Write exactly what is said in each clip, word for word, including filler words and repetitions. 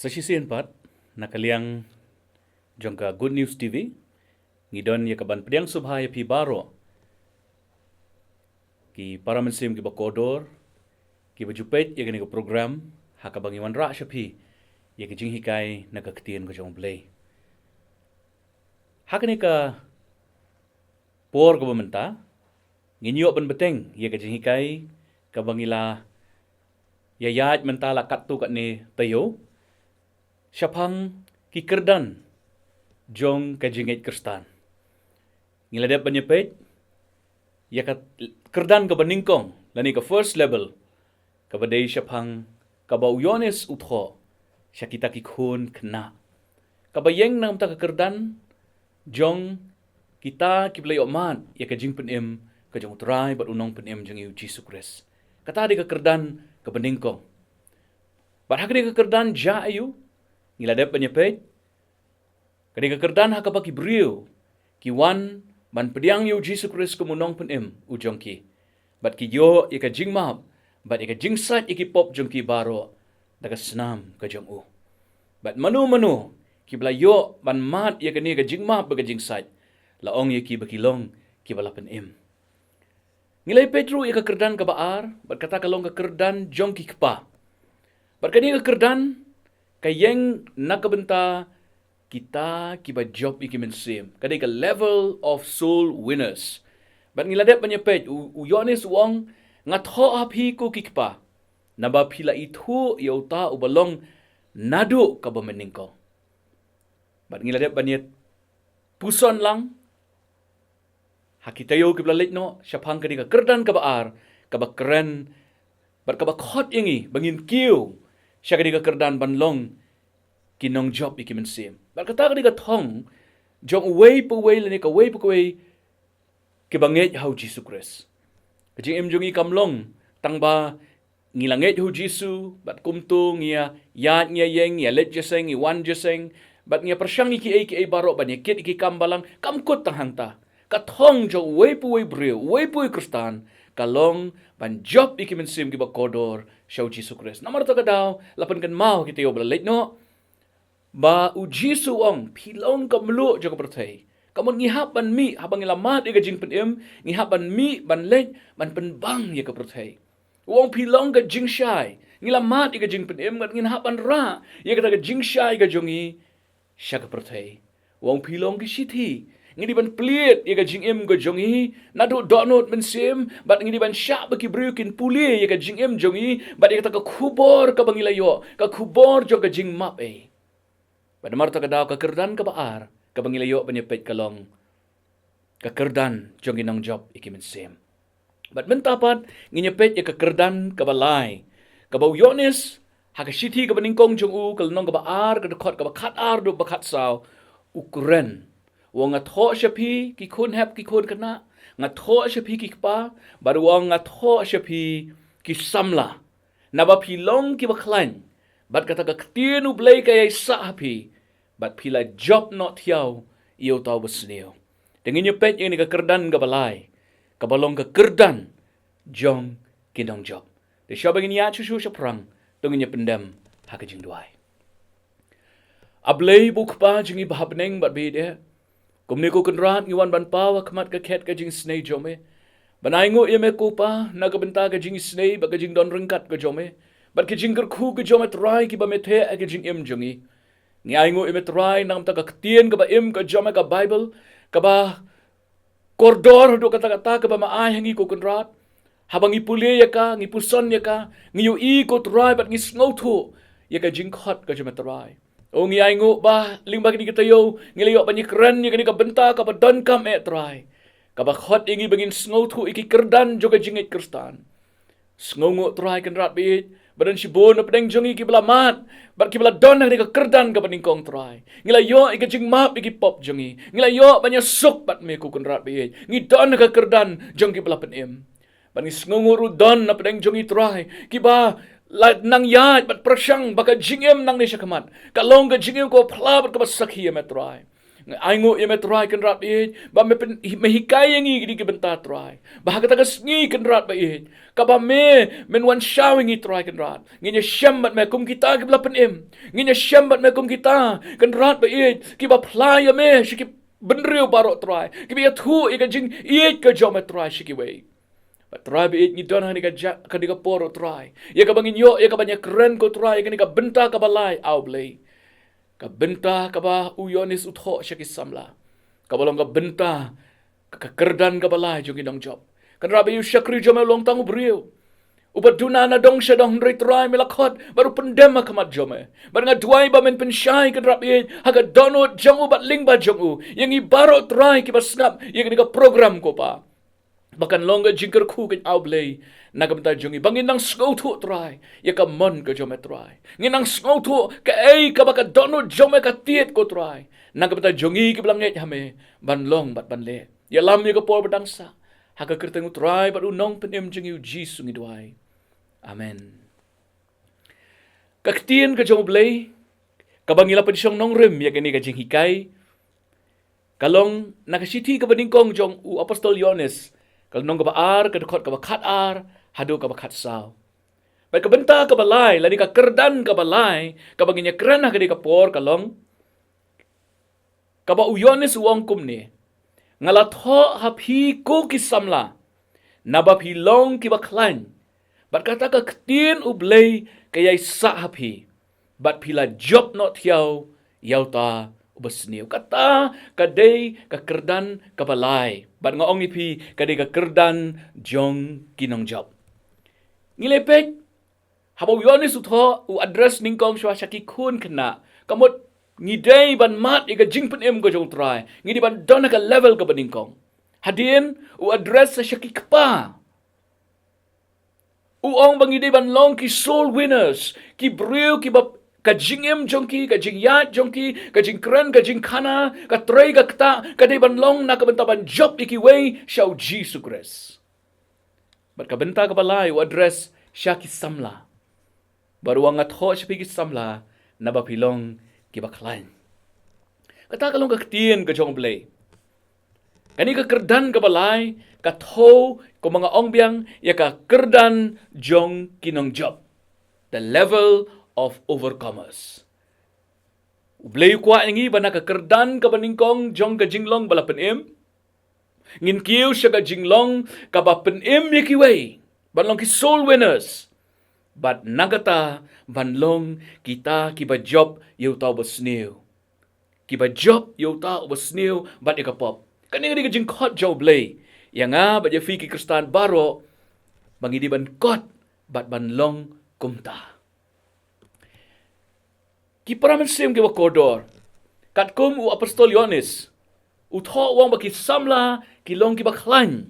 Sa shisien pat, na ka liang jong ka Good News T V, ngi don ïa ka ban pdiang sngewbha ïa phi baroh, ki para mynsiem kiba kordor, kiba ju peit ïa kane ka program, ha kaba ngi wanrah sha phi ïa ka jinghikai na ka ktien ka jong U Blei. Ha kane ka por kaba mynta, ngin ïoh ban bteng ïa ka jinghikai kaba ngi la ïa ïaid mynta la katto katne taïew shaphang ki kyrdan jong ka jingngeit Khristan. Ngi la dep ban ïa peit ïa ka kyrdan kaba nyngkong, lane ka first level, kaba dei shaphang kaba u Ïoannis u thoh sha kita ki khun khynnah, kaba ïeng na ka bynta ka kyrdan jong kita kiba la ïoh mad ïa ka jingpynim ka jong U Trai bad U Nongpynim jong ngi U Jisu Khrist. Kata dei ka kyrdan kaba nyngkong. Bad ha kane ka kyrdan jia aiu, ngi la dep ban ïa peit, ka dei ka kyrdan ha kaba ki briew ki wan ban pdiang ïa U Jisu Khrist kum U Nongpynim u jong ki, bad ki ïoh ïa ka jingmap bad ïa ka jingsait ïa ki pop jong ki baroh da ka snam ka jong u. Bad mano mano kiba la ïoh ban mad ïa kane ka jingmap bad ka jingsait, la ong ïa ki ba ki long kiba la pynim. Ngi la ïa peit ruh ïa ka kyrdan kaba ar, bad kata ka long ka kyrdan jong ki kpa. Bad kane ka kyrdan ka ïeng na ka bynta kita kiba jop ïa ki mynsiem, ka dei ka level of soul winners. Bad ngi la dep ban ïa peit, u, u Ïoannis u ong, nga thoh ha phi ko ki kpa, naba phi la ithuh ïa uta uba long naduh kaba mynnyngkong. Bad ngi la dep ban ïa puson lang ha ki taïew kiba la leit noh shaphang kane ka kyrdan kaba ar, kaba kren bad kaba khot ïa ngi ba ngin kiew sha kane ka kyrdan ban long ki nongjop ïa ki mynsiem. Bad kata ka dei ka thong jong uwei pa uwei lane kawei pa kawei kiba ngeit ha U Jisu Khrist. Ka jingim jong ngi kam long tang ba ngi la ngeit ha U Jisu bad kumto ngi ïa ïaid, ngi ïa ïeng, ngi ïa leit jingïaseng, ngi wan jingïaseng, bad ngi ïa pyrshang ïa kiei kiei baroh ban ïa kit ïa ki kam balang, kam kut tang hangta. Ka thong jong uwei pa uwei briew, uwei pa uwei Khristan, ka long ban jop ïa ki mynsiem kiba kordor sha U Jisu Khrist. Namar kata ka daw, la pynkynmaw ha ki taïew ba la leit noh, ba U Jisu u ong, phi long ka mluh jong ka pyrthei. Ka mut ngi hap ban mih, haba ngi la mad ïa ka jingpynim, ngi hap ban mih, ban leit, ban pynbang ïa ka pyrthei. U ong phi long ka jingshai, ngi la mad ïa ka jingpynim, bad ngin hap ban rah ïa kata ka jingshai ka jong ngi sha ka pyrthei. U ong phi long ki shithi, ngi dei ban plied ïa ka jingim ka jong ngi naduh dohnud mynsiem, bad ngi dei ban shah ba ki briew kin pule ïa ka jingim jong ngi bad ïa kata ka khubor kaba ngi la ïoh, ka khubor jong ka jingmap ei. Bad namar kata ka daw, ka kyrdan kaba ar kaba ngi la ïoh ban ïa peit ka long ka kyrdan jong ki nongjop ïa ki mynsiem. Bad mynta pat ngin ïa peit ïa ka kyrdan kaba lai, kaba u Ïoannis ha ka shithi kaba nyngkong jong u, ka lynnong kaba ar, ka dkhot kaba khatar haduh ba khatsaw, u kren. U ong, nga thoh sha phi ki khun hep ki khun khynnah, nga thoh sha phi ki kpa, bad u ong, nga thoh sha phi ki samla, naba phi long kiba khlaiñ, bad kata ka ktien U Blei ka ïai sah ha phi, bad phi la jop noh thiaw ïa uta uba sniew. Te ngin ïa peit ïa kane ka kyrdan kaba lai, kaba long ka kyrdan jong ki nongjop. Te shwa ba ngin ïaid shuh shuh shaphrang, to ngin ïa pyndem ha ka jingduwai. A Blei ba u Kpa jong ngi ba ha bneng bad ba ïeit eh, kumne ko Kynrad ngi wan ban paw ha khmat ka khet ka jingisynei jong me, ban ainguh ïa me ko Pa na ka bynta ka jingisynei bad ka jingdon ryngkat ka jong me, bad ka jingkyrkhu ka jong me Trai kiba me theh ha ka jingim jong ngi. Ngi ainguh ïa me Trai na ka bynta ka ktien kaba im ka jong me, ka Baibl, kaba kordor haduh katta katta kaba me ai ha ngi ko Kynrad. Haba ngi pule ïa ka, ngi puson ïa ka, ngi ïohi ko Trai bad ngi sngewthuh ïa ka jingkhot ka jong me Trai. O, ngi ainguh ba lyngba kine ki taïew ngi la ïoh ban ïakren ïa kane ka bynta kaba donkam eh Trai, kaba khot ïa ngi ba ngin sngewthuh ïa ki kyrdan jong ka jingngeit Khristan. Sngewnguh Trai Kynrad ba ïeit, ba don shibun na pdeng jong ngi kiba la mad bad kiba la don ha kane ka kyrdan kaba nyngkong Trai. Ngi la ïoh ïa ka jingmap ïa ki pop jong ngi. Ngi la ïoh ban ïasuk bad me ko Kynrad ba ïeit. Ngi don ha ka kyrdan jong kiba la pynim. Bad ngi sngewnguh ruh don na pdeng jong ngi Trai kiba la nang ïaid bad pyrshang ba ka jingim nangne shakhmat ka long ka jingim kaba phla bad kaba sakhi ïa me Trai. Nga ainguh ïa me Trai Kynrad baieit ba me pyn, me hikai ïa ngi kine ki bynta Trai, ba ha kata ka sngi Kynrad baieit kaba me men wan shaw ïa ngi Trai Kynrad, ngin ïa shem bad me kum kita kiba la pynim. Ngin ïa shem bad me kum kita Kynrad baieit kiba phla ïa me sha ki bynriew baroh Trai, kiba ïathuh ïa ka jingïeit ka jong me Trai sha kiwei. Bad Trai baieit, ngi don ha kane ka ja-, kane ka por, oh Trai, ïa kaba ngin ïoh ïa kaban ïakren, ko Trai, ïa kane ka bynta kaba lai, ah Blei. Ka bynta kaba u Ïoannis u thoh sha ki samla, kaba long ka bynta ka, ka kyrdan kaba lai jong ki nongjop. Kynrad baieit, u shakri jong me u long tang u briew uba duna na dong sha dong, hynrei Trai me la khot bad u pyndem ha khmat jong me. Bad nga duwai ba men pynshai, Kynrad baieit, ha ka dohnud jong u bad lyngba jong u, ïa ngi baroh Trai kiba sngap ïa kane ka program, ko Pa, ba kan long ka jingkyrkhu kein, ah Blei, na ka bynta jong ngi, ba ngin nang sngewthuh Trai ïa ka mon ka jong me Trai. Ngin nang sngewthuh kaei kaba ka dohnud jong me ka tied, ko Trai, na ka bynta jong ngi kiba la ngeit ha me ban long bad ban leh. Ïalam ïa ka por ba dang sah, ha ka kyrteng u Trai bad u Nongpynim jong ngi u Jisu ngi duwai. Amen. Ka ktien ka jong u Blei kaba ngi la pynshong nongrim ïa kane ka jinghikai ka long na ka shithi kaba nyngkong jong u apostol Ïoannis, ka lynnong kaba ar, ka dkhot kaba khatar haduh kaba khatsaw. Bad ka bynta kaba lai, lane ka kyrdan kaba lai kaba ngin ïakren ha kane ka por ka long kaba u Ïoannis u ong kumne: Nga la thoh ha phi, ko ki samla, naba phi long kiba khlaiñ, bad kata ka ktien u Blei ka ïaisah ha phi, bad phi la jop noh thiaw ïa uta uba sniew. Kata ka dei ka kyrdan kaba lai, bad nga ong ïa phi, ka dei ka kyrdan jong ki nongjop. Ngi leh peit, haba u Ïoannis u thoh, u address nyngkong shuwa sha ki khun khynnah. Ka mut ngi dei ban mad ïa ka jingpynim ka jong u Trai, ngi dei ban don ha ka level kaba nyngkong. Hadien, u address sha ki kpa. U ong ba ngi dei ban long ki soul winners, ki briew kiba ka jingim jong ki, ka jingïaid jong ki, ka jingkren, ka jingkhana, ka trei ka ktah, ka dei ban long na ka bynta ban jop ïa kiwei sha u Jisu Khrist. Bad ka bynta kaba lai u address sha ki samla. Bad u ong, nga thoh sha phi, ki samla, naba phi long kiba khlaiñ. Kata ka long ka ktien ka jong u Blei. Kane ka kyrdan kaba lai ka thoh, kumba nga ong biang, ïa ka kyrdan jong ki nongjop, the level of overcomers. U Blei u kwah ïa ngi ba na ka kyrdan kaba nyngkong jong ka jinglong ba la pynim, ngin kiew sha ka jinglong kaba pynim ïa kiwei, ban long ki soul winners, bad na kata ban long kita kiba jop ïa uta uba sniew, kiba jop ïa uta uba sniew bad ïa ka pop. Kane ka dei ka jingkhot jong u Blei ïa nga bad ïa phi ki Khristan baroh, ba ngi dei ban kot bad ban long kumta. Ki para mynsiem kiba kordor, katkum u apostol Ïoannis, u thoh u ong ba ki samla ki long kiba khlaiñ.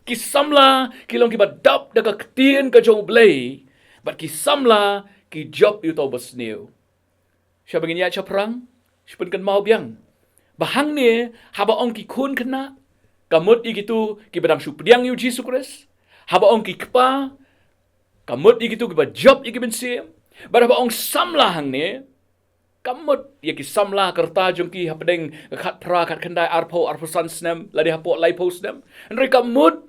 Ki samla ki long kiba dap da ka ktien ka jong u Blei, bad ki samla ki jop ïa uta uba sniew. Shaba ngin ïaid shaphrang, shu pynkynmaw biang ba hangne, haba ong ki khun khynnah, ka mut ïa kito kiba dang shu pdiang ïa u Jisu Khrist. Haba ong ki kpa, ka mut ïa kito kiba jop ïa ki mynsiem. Bad haba ong samla hangne, ka mut ïa ki samla ka rta jong ki hapdeng ka khatphra, khatkhyndai, arphew, arphew san snem, lane hapoh laiphew snem. Hynrei ka mut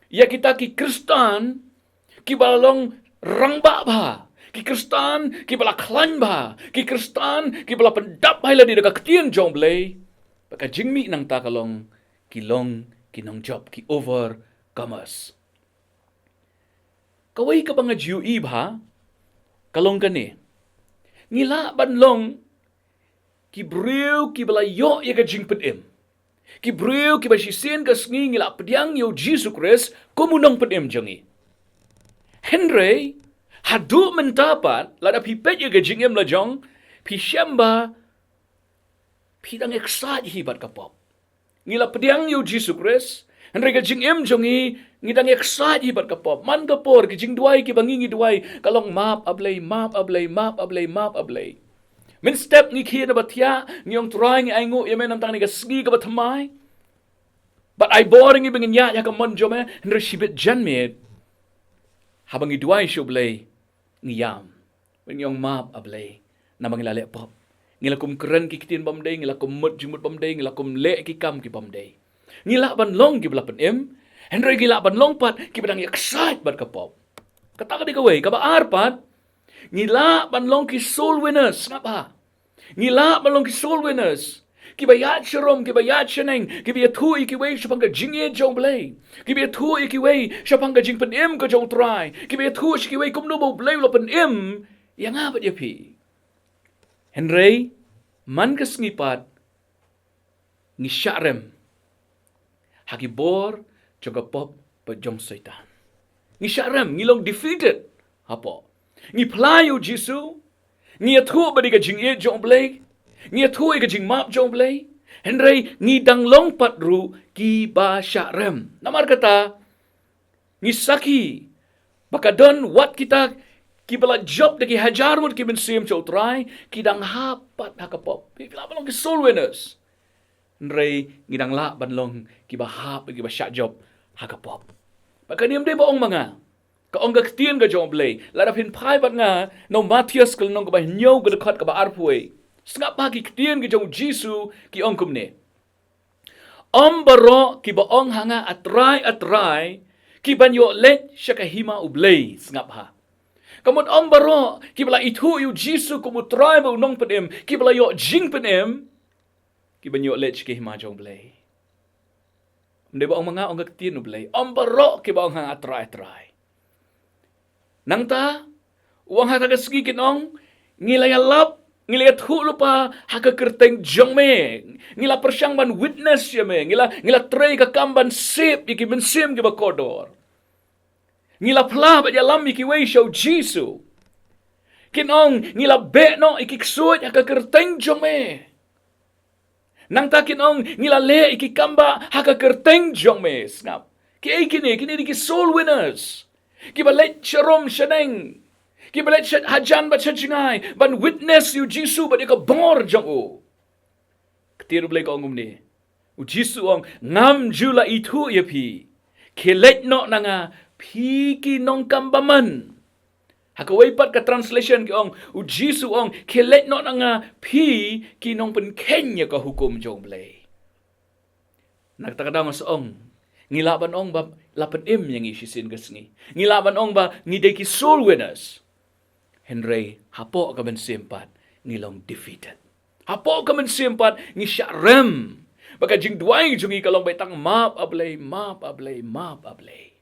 ïa kita ki Khristan kiba la long rangbah bha, ki Khristan kiba la khlaiñ bha, ki Khristan kiba la pyndap bha ïa lade da ka ktien jong u Blei. Bad ka jingmih nangta ka long, ki long ki nongjop, ki overcomers. Kawei kaba nga ju ïohi bha ka long kane: ngi lah ban long ki briew kiba la ïoh ïa ka jingpynim, ki briew kiba shisien ka sngi ngi la pdiang ïa u Jisu Khrist kum u Nongpynim jong ngi. Hynrei haduh mynta pat, lada phi peit ïa ka jingim la jong, phi shem ba phi dang excite hi bad ka pop. Ngi la pdiang ïa u Jisu Khrist, hynrei ka jingim jong ngi, ngi dang excite hi bad ka pop. Man ka por ki jingduwai kiba ngi, ngi duwai ka long, map, ah Blei, map, ah Blei, map, ah Blei, map, ah Blei. Mynstep ngi khie na ba thiah, ngi ong, Trai, ngi ainguh ïa me namar tang kane ka sngi kaba thymmai. Bad ai bor ïa ngi ba ngin ïaid ha ka mon jong me, hynrei shibit janmiet, haba ngi duwai sha u Blei, ngi ïam. Ngi ong, map, ah Blei, namar ngi la leh pop. Ngi la kum kren ki ktien bymdei, ngi la kum mut jingmut bymdei, ngi la kum leh ki kam ki bymdei. Ngi lah ban long kiba la pynim, hynrei ngi lah ban long pat kiba dang ïaksaid bad ka pop. Kata ka dei kawei, kaba ar pat, ngi lah ban long ki soul winners, sngap bha. Ngi lah ban long ki soul winners. Kiba ïaid sharum, kiba ïaid shaneng, kiba ïathuh ïa kiwei shaphang ka jingïeit jong U Blei. Kiba ïathuh ïa kiwei shaphang ka jingpynim ka jong U Trai. Kiba ïathuh sha kiwei kumno ba U Blei u la pynim ïa nga bad ïa phi. Hynrei man ka sngi pat ngi shah rem ha ki bor jong ka pop bad jong Soitan. Ngi shah rem, ngi long defeated hapoh. Ngi phla ïa U Jisu, ngi ïathuh ba dei ka jingïeit jong U Blei, ngi ïathuh ïa ka jingmap jong U Blei, hynrei ngi dang long pat ruh kiba shah rem. Namar kata, ngi sakhi ba ka don wat kita kiba la jop da ki hajar ngut ki mynsiem sha U Trai, ki dang hap pat ha ka pop. Ki lah ban long ki soul winners. Hynrei ngi dang lah ban long kiba hap, kiba shah jop ha ka pop. Bad kane ym dei ba ong ma nga. Ka ong ka ktien ka jong U Blei. Lada phin phai bad nga na u Mathaios ka lynnong kaba hynñiew, ka dkhot kaba arphew wei, sngap bha ki ktien ki jong U Jisu ki ong kumne: Ym baroh kiba ong ha nga, A Trai, A Trai, ki ban ïoh leit sha ka hima U Blei, sngap bha. Ka mut ym baroh kiba la ithuh ïa U Jisu kum U Trai bad U Nongpynim, kiba la ïoh jingpynim, ki ban ïoh leit sha ka hima jong U Blei. Ym dei ba ong ma nga, ong ka ktien U Blei. Ym baroh kiba ong ha nga, A Trai, A Trai. Nangta u ong, ha kata ka sngi kin ong, ngi la ïalap, ngi la ïathuh lypa ha ka kyrteng jong me. Ngi la pyrshang ban witness ïa me. Ngi la, ngi la trei ka kam ban save ïa ki mynsiem kiba kordor. Ngi la phla bad ïalam ïa kiwei sha U Jisu. Kin ong, ngi la beh noh ïa ki ksuid ha ka kyrteng jong me. Nangta kin ong, ngi la leh ïa ki kam bah ha ka kyrteng jong me. Sngap. Kiei kine? Kine dei ki soul winners. Kiba leit sharum shaneng, kiba leit sha hajan bad sha jngai ban witness ïa U Jisu bad ïa ka bor jong u. Ka ktien U Blei ka ong kumne. U Jisu u ong, ngam ju la ithuh ïa phi. Khie leit noh na nga, phi ki nongkam bymman. Ha kawei pat ka translation ki ong, U Jisu u ong, khie leit noh na nga, phi ki nongpynkheiñ ïa ka hukum jong U Blei. Na kata ka daw nga sa ong, ngi lah ban ong ba la pynim ïa ngi shisien ka sngi. Ngi lah ban ong ba ngi dei ki soul winners. Hynrei hapoh ka mynsiem pat ngi long defeated. Hapoh ka mynsiem pat ngi shah rem. Ba ka jingduwai jong ngi ka long beit tang, map A Blei, map A Blei, map A Blei.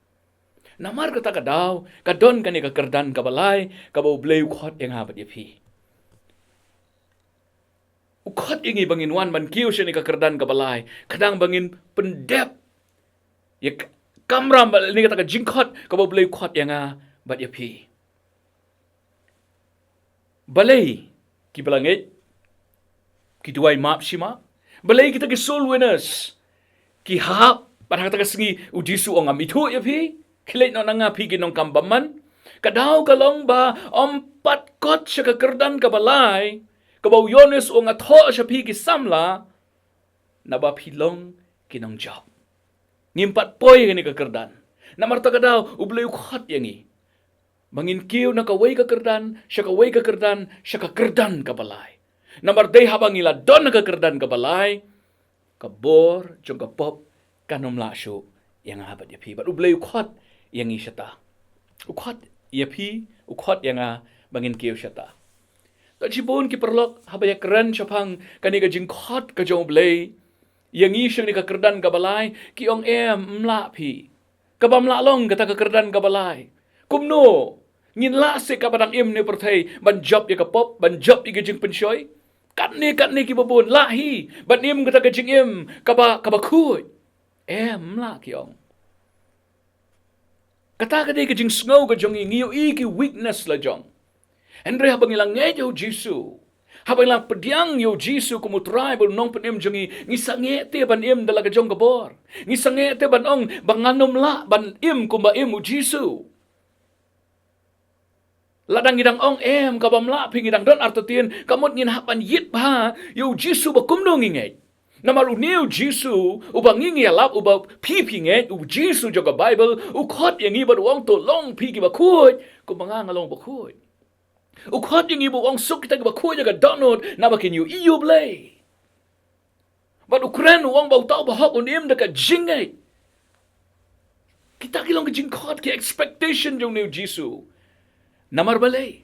Namar kata ka daw ka don kane ka kyrdan kaba lai kaba U Blei u khot ïa nga bad ïa phi. U khot ïa ngi ba ngin wan ban kiew sha kane ka kyrdan kaba lai, khnang ba ngin pyndep ïa ka kamram bad kane kata ka jingkhot kaba U Blei u khot ïa nga bad ïa phi. Balei kiba la ngeit ki duwai map shi map? Balei kita ki soul winners ki hap? Bad ha kata ka sngi U Jisu u ong, ngam ithuh ïa phi, khie leit noh na nga, phi ki nongkam bymman. Ka daw ka long ba ym pat kot sha ka kyrdan kaba lai kaba u Ïoannis u ong, nga thoh sha phi ki samla, naba phi long ki nongjop. Ngim pat poi ha kane ka kyrdan. Namar kata ka daw U Blei u khot ïa ngi ba ngin kiew na kawei ka kyrdan sha kawei ka kyrdan sha ka kyrdan kaba lai. Namar dei haba ngi la don ha ka kyrdan kaba lai, ka bor jong ka pop kan ym lah shuh ïa nga bad ïa phi. Bad U Blei u khot ïa ngi shata. U khot ïa phi, u khot ïa nga ba ngin kiew shata. Te shibun ki paralok, haba ïakren shaphang kane ka jingkhot ka jong U Blei ïa ngi sha kane ka kyrdan kaba lai, ki ong, em, ym lah phi. Kaba ym lah long kata ka kyrdan kaba lai. Kumno ngin lah seh kaba dang im ne pyrthei ban jop ïa ka pop, ban jop ïa ka jingpynshoi? Katne katne kiba bun lah hi ban im kata ka jingim kaba, kaba khuid. Em, ym lah, ki ong. Kata ka dei ka jingsngew ka jong ngi, ngi ïohi ki weakness la jong. Hynrei haba ngi la ngeit ïa U Jisu, haba ngi la pdiang ïa U Jisu kum U Trai bad U Nongpynim jong ngi, ngi sangeh te ban im da la ka jong ka bor. Ngi sangeh te ban ong ba ngan ym lah ban im kumba im U Jisu. Lada ngi dang ong, em, kaba ym lah phi, ngi dang don artatien, ka mut ngin hap ban ïit bha ïa U Jisu ba kumno ngi ngeit. Namar une U Jisu uba ngi ngi ïalap, uba phi phi ngeit, U Jisu jong ka Baibl, u khot ïa ngi bad u ong, to long phi kiba khuid kumba nga nga long ba khuid. U khot ïa ngi ba u ong suk kita kiba khuid ïa ka dohnud, naba kin ïohi ïa U Blei. Bad u kren u ong ba uta uba hok un im da ka jingngeit. Kita ki long ka jingkhot, ki expectation jong une U Jisu. Namar balei?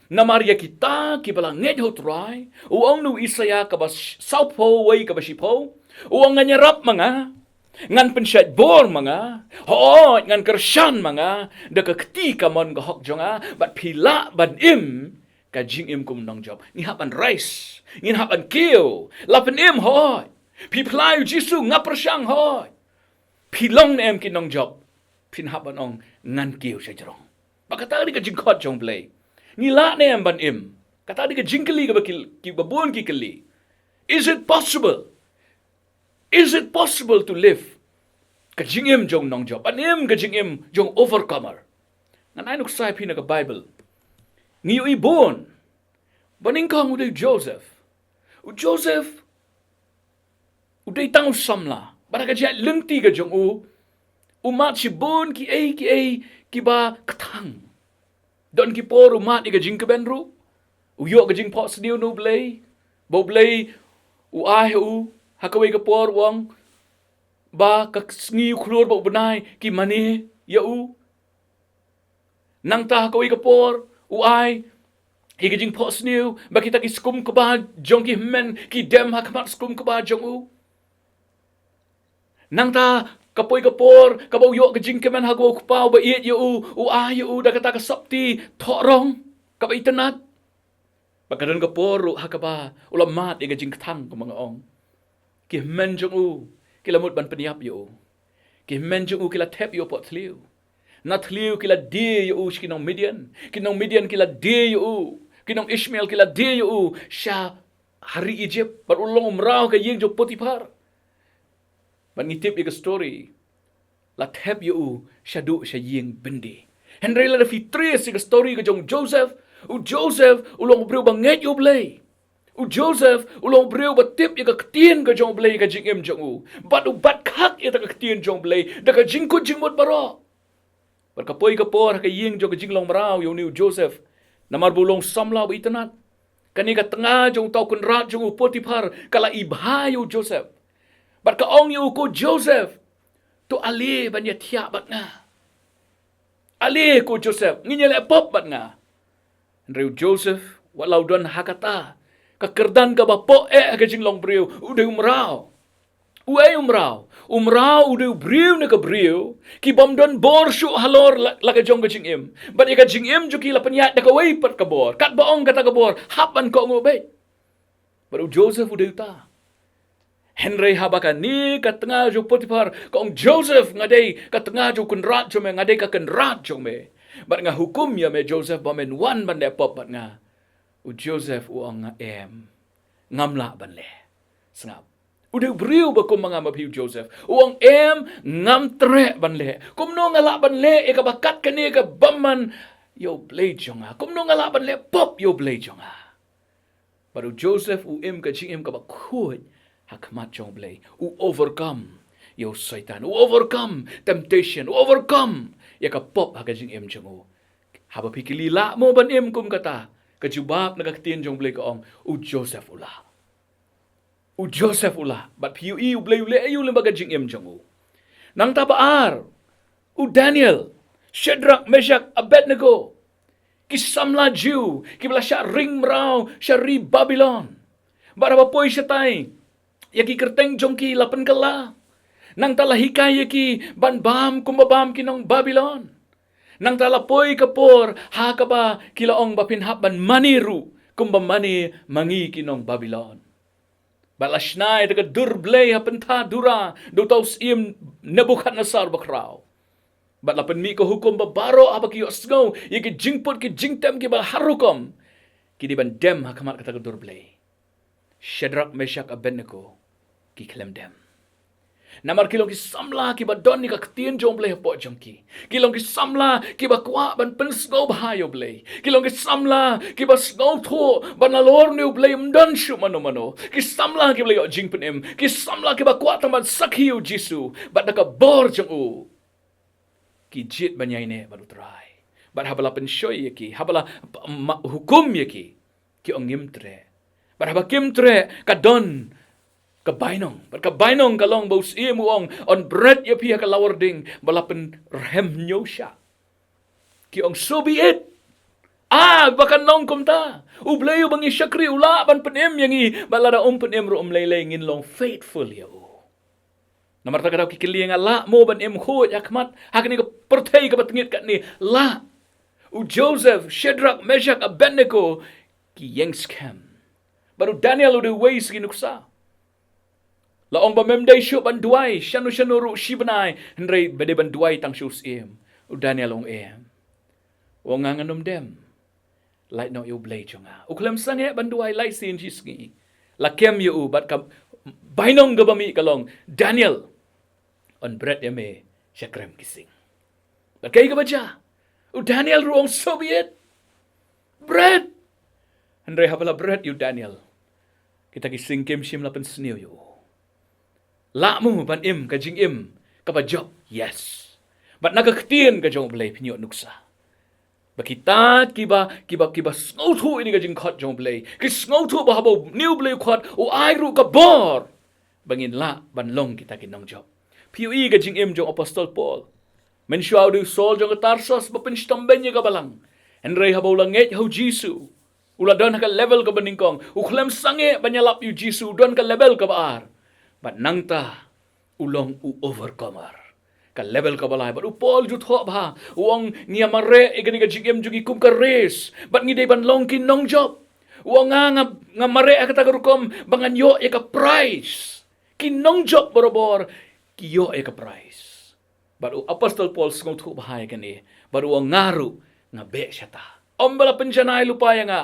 Namar ïa kita kiba la ngeit ha U Trai, u ong na u Isaïah kaba sh-, sawphew wei kaba shiphew, u ong, ngan ïarap ma nga, ngan pynshait bor ma nga, hooid ngan kyrshan ma nga da ka kti kamon ka hok jong nga, bad phi lah ban im ka jingim kum u nongjop. Ngi hap ban rise, ngin hap ban kiew. La pynim, hooid. Phi phla ïa U Jisu, nga pyrshang, hooid. Phi long ne em ki nongjop? Phin hap ban ong, ngan kiew shajrong. Ba kata dei ka jingkhot jong U Blei. Ngi lah ne em ban im? Kata dei ka jingkylli kaba ki, kiba bun ki kylli. Is it possible? Is it possible to live ka jingim jong nongjop, ban im ka jingim jong overcomer? Ngan ai nuksa ïa phi na ka Bible. Ngi ïohi bun. Ba nyngkong u dei u Joseph. U Joseph u dei tang u samla. Bad ha ka jingïaid lynti ka jong u, u mad shibun kiei kiei kiba kthang. Don ki por u mad ïa ka jingkmen ruh. U ïoh ka jingphohsniew na U Blei. Ba U Blei u ai ha u, ha kawei ka por u ong ba ka sngi u khlur bad u bnai ki mane ïa u. Nangta ha kawei ka por u ai ïa ka jingphohsniew ba kita ki skum kba jong ki hynmen ki dem ha khmat skum kba jong u. Nangta ka poi ka por kaba u ïoh ka jingkmen ha ka u kpa uba ïeit ïa u, u ai ïa u da kata ka sopti thohrong kaba itynnad. Bad ka don ka por ruh ha kaba u la mad ïa ka jingkthang, kumba nga ong. Ki hynmen jong u ki la mut ban pynïap ïa u. Ki hynmen jong u ki la thep ïa u hapoh thliew. Na thliew ki la die ïa u sha ki nong Midian. Ki nong Midian ki la die ïa u. Ki nong Ishmael ki la die ïa u sha ha ri Egypt. Bad u long u mraw ka ïing jong Potiphar. Bad ngi tip ïa ka story. La thep ïa u shaduh sha ïing byndi. Hynrei lada phi trace ïa ka story ka jong Joseph, u Joseph u long u briew ba ngeit ïa U Blei. U Joseph u long u briew ba tip ïa ka ktien ka jong U Blei ïa ka jingim jong u. Bad u bat khak ïa ka ktien jong U Blei da ka jingkut jingmut baroh. Bad ka poi ka por ha ka ïing jong ka jinglong mraw ïa une u Joseph. Namar ba u long samla ba itynnad. Kane ka tnga jong uta u kynrad jong u Potiphar ka la ibha ïa u Joseph. Bad ka ong ïa u, ko Joseph, to ale ban ïathiah bad nga. Ale ko Joseph, ngin ïaleh pop bad nga. Hynrei u Joseph, wat la u don ha kata ka kyrdan kaba poh eh ha ka jinglong briew, u dei u mraw. U ei u mraw? U mraw u dei u briew na ka briew ki bym don bor shuh halor la, la ka jong ka jingim. Bad ïa ka jingim jong ki la pynïaid da kawei pat ka bor. Katba ong kata ka bor, hap ban kohnguh beit. Bad u Joseph u dei uta. Hynrei haba kane ka tnga jong u Potiphar ka ong, Joseph, nga dei ka tnga jong u kynrad jong me, nga dei ka kynrad jong me. Bad nga hukum ïa me Joseph ba men wan ban leh pop bad nga. U Joseph u ong, nga em. Ngam lah ban leh. Sngap. U dei u briew ba kum ma nga ma phi u Joseph. U ong, em, ngam treh ban leh. Kumno nga lah ban leh ïa kaba kat kane ka bymman ïa U Blei jong nga? Kumno nga lah ban leh pop ïa U Blei jong nga? Bad u Joseph u im ka jingim kaba khuid ha khmat jong U Blei. U overcome ïa u Soitan. U overcome temptation. U overcome ïa ka pop ha ka jingim jong u. Haba phi kylli lah mo ban im kum kata, ka jubab na ka ktien jong U Blei ka ong, u Joseph u lah. U Joseph u lah. Bad phi ïohi U Blei u leh aïu lyngba ka jingim jong u. Nangta ba ar, u Daniel, Shadrach, Meshach, Abednego, ki samla Jiw kiba la shah ring mraw sha ri Babilon. Bad haba poi shatai, ïa ki kyrteng jong ki la pynkylla. Nangta la hikai ïa ki ban bam kumba bam ki nong Babilon. Nangta la poi ka por ha kaba ki la ong ba phin hap ban mane ruh kumba mane ma ngi ki nong Babilon. Bad la shna ïa ka dur blei ha pynthadura da uta u syiem Nebukhadnessar bakhraw. Bad la pynmih ka hukum ba baroh haba ki ïohsngew ïa ki jingput ki jingtem kiba har rukom, ki dei ban dem ha khmat kata ka dur blei. Shadrach, Meshach, Abednego ki khlem dem. Namar ki long ki samla kiba don ïa ka ktien jong U Blei hapoh jong ki. Ki long ki samla kiba kwah ban pynsngewbha ïa U Blei. Ki long ki samla kiba sngewthuh ba nalor une U Blei ym don shuh mano mano. Ki samla kiba la ïoh jingpynim. Ki samla kiba kwah tang ban sakhi ïa U Jisu bad da ka bor jong u ki jied ban ïaineh bad U Trai. Bad haba la pynshoi ïa ki, haba la p-, ma-, hukum ïa ki, ki ong ngim treh. Bad haba kim treh, ka don ka bainong. Bad ka bainong ka long ba u syiem u ong, yn bret ïa phi ha ka lawar ding, ba la pynrhem hynñiew shah. Ki ong so be it. Ah, ba kan long kumta. U Blei uba ngi shakri u lah ban pynim ïa ngi, bad lada um pynim ruh um lei lei ngin long faithful ïa u. Namar kata ka daw ki kylli ïa nga, lah mo ban im khuid ha khmat ha kane ka pyrthei kaba tyngeh katne? Lah. U Joseph, Shadrach, Meshach, Abednego ki ïeng skhem. Bad u Daniel u dei uwei sa ki nuksa. La ong ba mem dei shuh ban duwai shano shano ruh shi bnai, hynrei ba dei ban duwai tang sha u syiem. U Daniel u ong em. U ong nga ngan ym dem. Lait noh ïa u Blei jong nga. U khlem sangeh ban duwai lai sien shi sngi. La kem ïa u bad ka bainong kaba mih ka long, Daniel, yn bret ïa me sha krem ki sing. Bad kaei kaba jia? U Daniel ruh u ong so be it. Bret. Hynrei haba la bret ïa u Daniel, kita ki sing kim shym la pynsniew ïa u. Lah mo ban im ka jingim kaba jop? Yes. Bad na ka ktien ka jong u Blei phin ïoh nuksa ba kita kiba, kiba, kiba sngewthuh ïa kane ka jingkhot jong u Blei, ki sngewthuh ba haba une u Blei u khot, u ai ruh ka bor ba ngin lah ban long kita ki nongjop. Phi ïohi ka jingim jong u Apostol Paul. Mynshuwa u dei u Saul jong ka Tarsus ba pynshitom beiñ ïa ka balang. Hynrei haba u la ngeit ha u Jisu, u la don ha ka level kaba nyngkong. U khlem sangeh ban ïalap ïa u Jisu, u don ka level kaba ar. Bad nangta u long u overcomer. Ka level kaba lai. Bad u Paul ju thoh bha, u ong ngi ïa mareh ïa kane ka jingim jong ngi kum ka race. Bad ngi dei ban long ki nongjop. U ong nga, nga, nga mareh ha kata ka rukom ba ngan ïoh ïa ka prize. Ki nongjop barabor ki ïoh ïa ka prize. Bad u Apostol Paul sngewthuh bha ïa kane. Bad u ong nga ruh nga beh shata. Ym ba la pynjanai lypa ïa nga,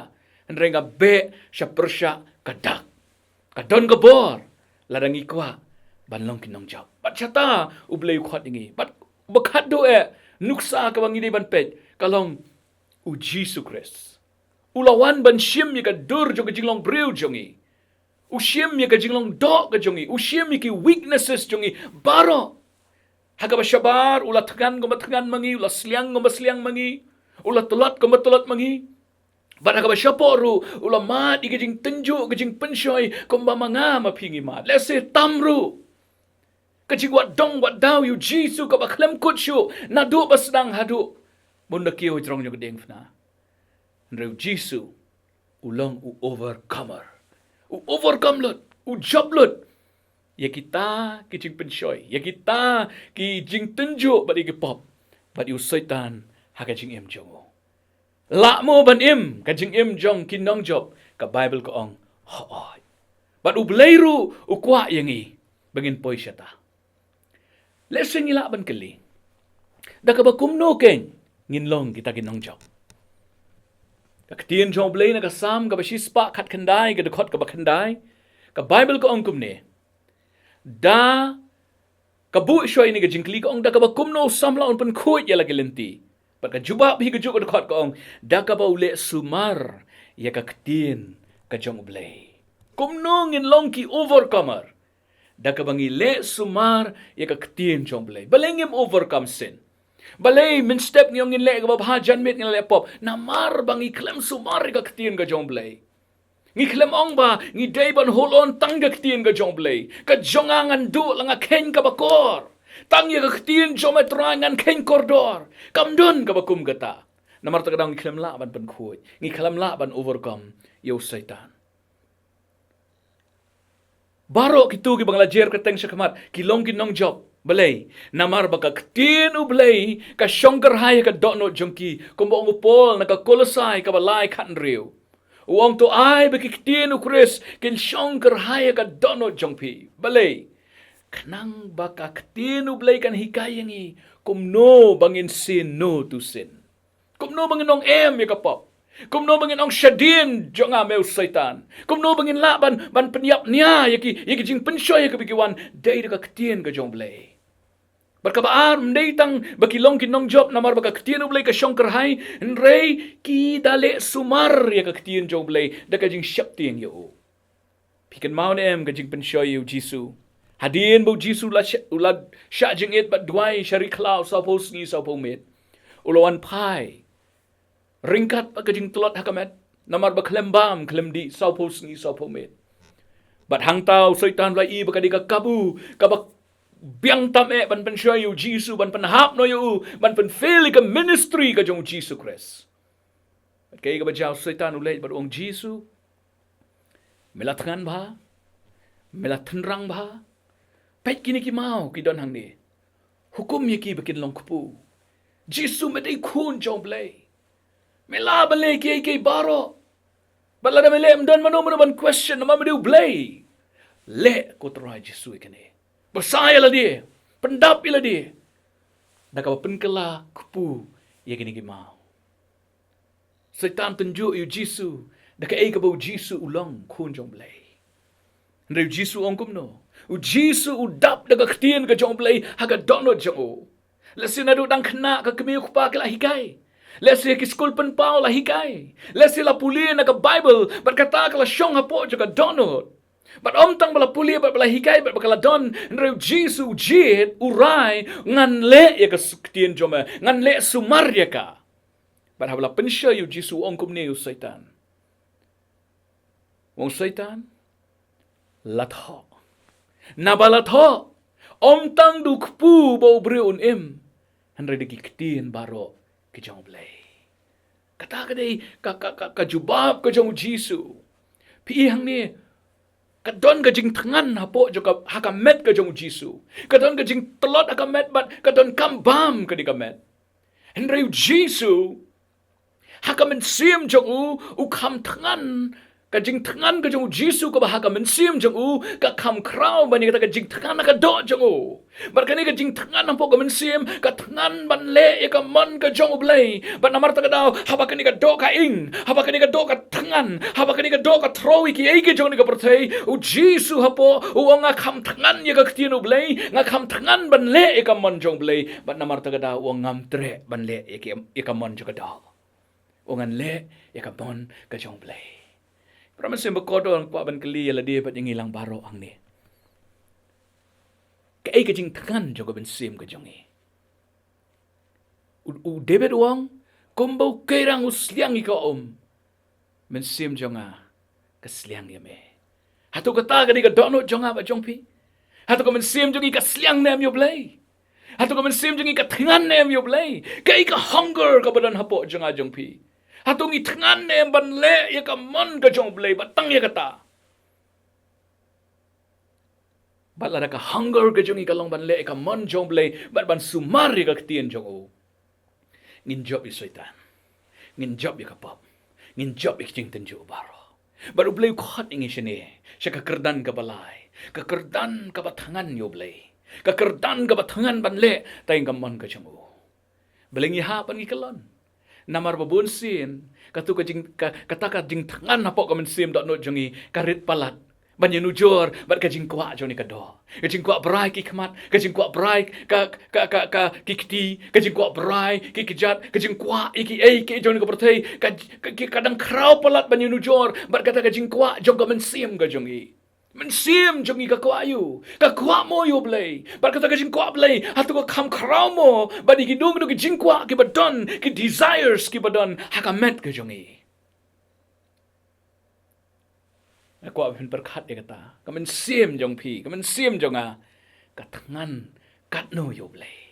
hynrei nga beh sha pyrshah ka dak. Ka don ka bor lada ngi kwah ban long ki nongjop. Bad shata u Blei u khot ïa ngi. Bad ba khatduh eh nuksa kaba ngi dei ban peit ka long u Jisu Khrist. U la wan ban shim ïa ka dur jong ka jinglong briew jong ngi. U shim ïa ka jinglong doh ka jong ngi. U shim ïa ki weaknesses jong ngi baroh. Ha kaba shabar u la thngan kumba thngan ma ngi, u la sliang kumba sliang ma ngi, u la tlot kumba tlot ma ngi. Bad ha kaba shapoh ruh u la mad ïa ka jingtynjuh, ka jingpynshoi kumba ma nga ma phi ngi mad. Lehse tam ruh ka jingwad dong wad daw ïa u Jisu kaba khlem kut shuh naduh ba sdang haduh ba un da kiew ha jrong jong ka diengphna. Hynrei u Jisu u long u overcomer. U overcome lut, u jop lut ïa kita ki jingpynshoi, ïa kita ki jingtynjuh bad ïa ki pop, bad ïa u Soitan ha ka jingim jong u. Lah mo ban im ka jingim jong ki nongjop? Ka Baibl ka ong hooid. Bad u Blei ruh u kwah ïa ngi ba ngin poi shata. Lehse ngi lah ban kylli, da kaba kumno kein ngin long kita ki nongjop? Ka ktien jong u Blei na ka Salm kaba shispah khatkhyndai, ka dkhot kaba khyndai, ka Baibl ka ong kumne. Da ka buh shuwa ïa kane ka jingkylli ka ong, da kaba kumno u samla un pynkhuid ïa la ki lynti? Bad ka jubab hi kajuh ka dkhot ka ong, da kaba u leh sumar ïa ka ktien ka jong u Blei. Kumno ngin long ki overcomer? Da kaba ngi leh sumar ïa ka ktien jong u Blei. Balei ngim overcome sin? Balei mynstep ngi ong ngin leh kaba bha, janmiet ngin leh pop? Namar ba ngi khlem sumar ïa ka ktien ka jong u Blei. Ngi khlem ong ba ngi dei ban hold on tang ka ktien ka jong u Blei. Ka jong nga ngan duh la nga kheiñ kaba kor. Tang ïa ka ktien jong me Trai ngan kheiñ kordor. Kam don kaba kum kata. Namar kata ka daw ngi khlem lah ban pynkhuid, ngi khlem lah ban overcome ïa u Soitan. Baroh kito kiba nga la jer kyrteng sha khmat ki long ki nongjop. Balei? Namar ba ka ktien u Blei ka shong kyrhai ha ka dohnud jong ki, kumba ong u Paul na ka Kolosai kaba lai khathynriew. U ong to ai ba ki ktien u Khrist kin shong kyrhai ha ka dohnud jong phi. Balei? Khnang ba ka ktien u Blei kan hikai ïa ngi kumno ba ngin say no to sin. Kumno ba ngin ong em ïa ka pop? Kumno ba ngin ong shadien jong nga me u Soitan? Kumno ba ngin lah ban, ban pynïap nia ïa ki, ïa ki jingpynshoi ïa kiba ki wan dei da ka ktien ka jong u Blei? Bad kaba ar, ym dei tang ba ki long ki nongjop namar ba ka ktien u Blei ka shong kyrhai, hynrei ki da leh sumar ïa ka ktien jong u Blei da ka jingsheptieng ïa u. Phi kynmaw ne em ka jingpynshoi ïa u Jisu? Hadien ba u Jisu u la shah, u la shah jingit bad duwai sha ri khlaw saphew sngi saphew miet, u la wan phai Ryngkat bad ka jingtlot ha ka met. Namar ba khlem bam, khlem dih, sawphew sngi, sawphew miet. Bad hangta u Soitan u la ïohi ba ka dei ka kabu kaba biang tam eh ban pynshoi ïa u Jisu, ban pynhap noh ïa u, ban pynfail ïa ka ministry ka jong u Jisu Khrist. Bad kaei kaba jia, u Soitan u leit bad u ong, Jisu, me la thngan bha, me la tynrang bha. Peit kine ki maw ki don hangne. Hukum ïa ki ba kin long kpu. Jisu, me dei khun jong u Blei. Me lah ban leh kiei kiei baroh. Bad lada me leh, ym don mano mano ban question namar me dei u Blei. Leh, ko Trai Jisu, ïa kane. Bsa ïa lade, pyndap ïa lade da kaba pynkylla kpu ïa kine ki maw. Soitan tynjuh ïa u Jisu da kaei kaba u Jisu u long, khun jong u Blei. Hynrei u Jisu u ong kumno? U Jisu u dap da ka ktien ka jong u Blei ha ka dohnud jong u. Lehse naduh dang khynnah ka kmie u kpa ki la hikai. Lehse ha ki skul pynpaw la hikai. Lehse la pule na ka Baibl bad kata ka la shong hapoh jong ka dohnud. Bad ym tang ba la pule bad ba la hikai bad ba ka la don, hynrei u Jisu u jied, u rai, ngan leh ïa ka s-, ktien jong me, ngan leh sumar ïa ka. Bad haba la pynshoi ïa u Jisu, u ong kumne ïa u Soitan. U ong, Soitan, la thoh. Naba la thoh, ym tang da u kpu ba u briew un im, hynrei da ki ktien baroh ki jong u Blei. Kata ka dei ka, ka, ka, ka jubab ka jong u Jisu. Phi i hangne, ka don ka jingthngan hapoh jong ka, ha ka met ka jong u Jisu. Ka don ka jingtlot ha ka met bad ka donkam bam ka dei ka met. Hynrei u Jisu, ha ka mynsiem jong u, u kham thngan, ka jingthngan ka jong u Jisu kaba ha ka mynsiem jong u, ka kham khraw ban ïa kata ka jingthngan ha ka doh jong u. Bad kane ka jingthngan hapoh ka mynsiem, ka thngan ban leh ïa ka mon ka jong u Blei. Bad namar kata ka daw, haba kane ka doh ka ing, haba kane ka doh ka thngan, haba kane ka doh ka throw ïa kiei kiei jong kane ka pyrthei, u Jisu hapoh, u ong nga kham thngan ïa ka ktien u Blei, nga kham thngan ban leh ïa ka mon jong u Blei. Bad namar kata ka daw, u ong ngam treh ban leh ïa ki, ïa ka mon jong ka doh. U ong ngan leh ïa ka mon ka jong u Blei. Para mynsiem bakordor, nga kwah ban kylli ïa lade bad ïa ngi lang baroh hangne. Kaei ka jingthngan jong ka mynsiem ka jong ngi? U, u David u ong, kumba u keirang u sliang ïa ka um, mynsiem jong nga ka sliang ïa me. Hato kata ka dei ka dohnud jong nga bad jong phi? Hato ka mynsiem jong ngi ka sliang ne em ïa u Blei? Hato ka mynsiem jong ngi ka thngan ne em ïa u Blei? Kaei ka hunger kaba don hapoh jong nga jong phi? Hato ngi thngan ne em ban leh ïa ka mon ka jong u Blei, bad tang ïa kata? Bad lada ka hunger ka jong ngi ka long ban leh ïa ka mon jong u Blei, bad ban sumar ïa ka ktien jong u, ngin jop ïa u Soitan. Ngin jop ïa ka pop. Ngin jop ïa ka jingtynjuh baroh. Bad u Blei u khot ïa ngi shane sha ka kyrdan kaba lai, ka kyrdan kaba thngan ïa u Blei, ka kyrdan kaba thngan ban leh tang ïa ka mon ka jong u. Balei ngi hap ban ngi kyllon? Namar ba bun sien, katu ka jing, ka, kata ka jingthngan hapoh ka mynsiem dohnud jong ngi ka rit palat ban ïanujor bad ka jingkwah jong kane ka doh. Ka jingkwah brai ki khmat, ka jingkwah brai ka, ka, ka, ka, ki kti, ka jingkwah brai ki kjat, ka jingkwah ïa kiei kiei jong kane ka pyrthei, ka, ka, ka dang khraw palat ban ïanujor bad kata ka jingkwah jong ka mynsiem ka jong ngi. Mynsiem jong ngi ka kwah ïa u, ka kwah mo ïa u Blei? Bad kata ka jingkwah Blei, hato ka kham khraw mo bad ïa kino kino ki jingkwah kiba don, ki desires kiba don ha ka met ka jong ngi? Nga kwah ban pyrkhat ïa kata. Ka mynsiem jong phi, ka mynsiem jong nga, ka thngan katno ïa u Blei?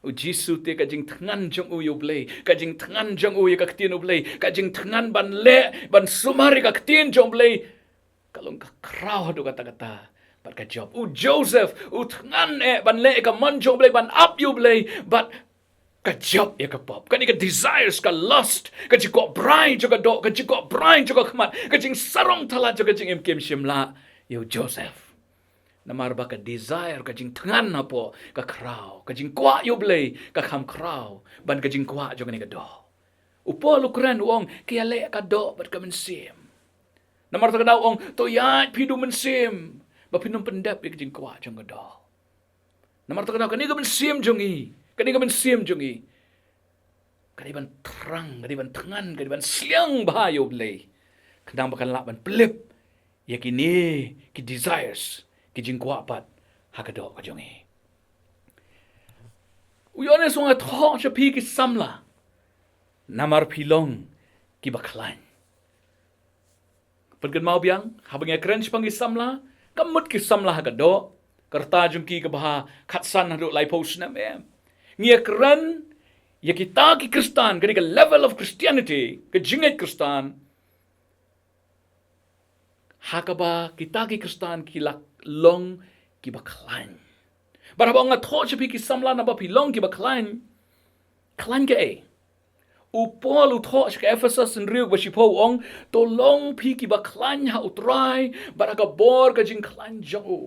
U Jisu te ka jingthngan jong u ïa u Blei, ka jingthngan jong u ïa ka ktien u Blei, ka jingthngan ban leh, ban sumar ïa ka ktien jong u Blei, ka long ka khraw haduh katta katta bad ka jop. U Joseph u thngan eh ban leh ïa ka mon jong u Blei, ban ap ïa u Blei, bad ka jop ïa ka pop. Kane ka desires, ka lust, ka jingkwah brai jong ka doh, ka jingkwah brai jong ka khmat, ka jingsarong thala jong ka jingim kim shym lah ïa u Joseph. Namar ba ka desire, ka jingthngan hapoh ka khraw, ka jingkwah ïa u Blei ka kham khraw ban ka jingkwah jong kane ka doh. U Paul u kren u ong, ka ïaleh ka doh bad ka mynsiem. Namar kata ka daw u ong, to ïaid phi da u mynsiem ba phin ym pyndep ïa ka jingkwah jong ka doh. Namar kata ka daw kane ka mynsiem jong ngi, kane ka mynsiem jong ngi, ka dei ban thrang, ka dei ban thngan, ka dei ban sliang bha ïa u Blei, khnang ba kan lah ban pynlip ïa kine ki desires, ki jingkwah pat ha ka doh ka jong ngi. U Ïoannis u ong, nga thoh sha phi ki samla, Namar phi long kiba khlaiñ. Pynkynmaw biang, haba ngi ïakren shaphang ki samla, kam mut ki samla ha ka doh, ka rta jong ki kaba ha khatsan haduh laiphew snem, em. Ngi ïakren ïa kita ki Khristan, kane ka level of Christianity, ka jingngeit Khristan, ha kaba kita ki Khristan ki la long kiba khlaiñ. Bad haba ong nga thoh sha phi ki samla naba phi long kiba khlaiñ, khlaiñ kaei? U Paul u thoh sha ka Ephesus hynriew kaba shiphew, u ong, to long phi kiba khlaiñ ha U Trai bad ha ka bor ka jingkhlaiñ jong u.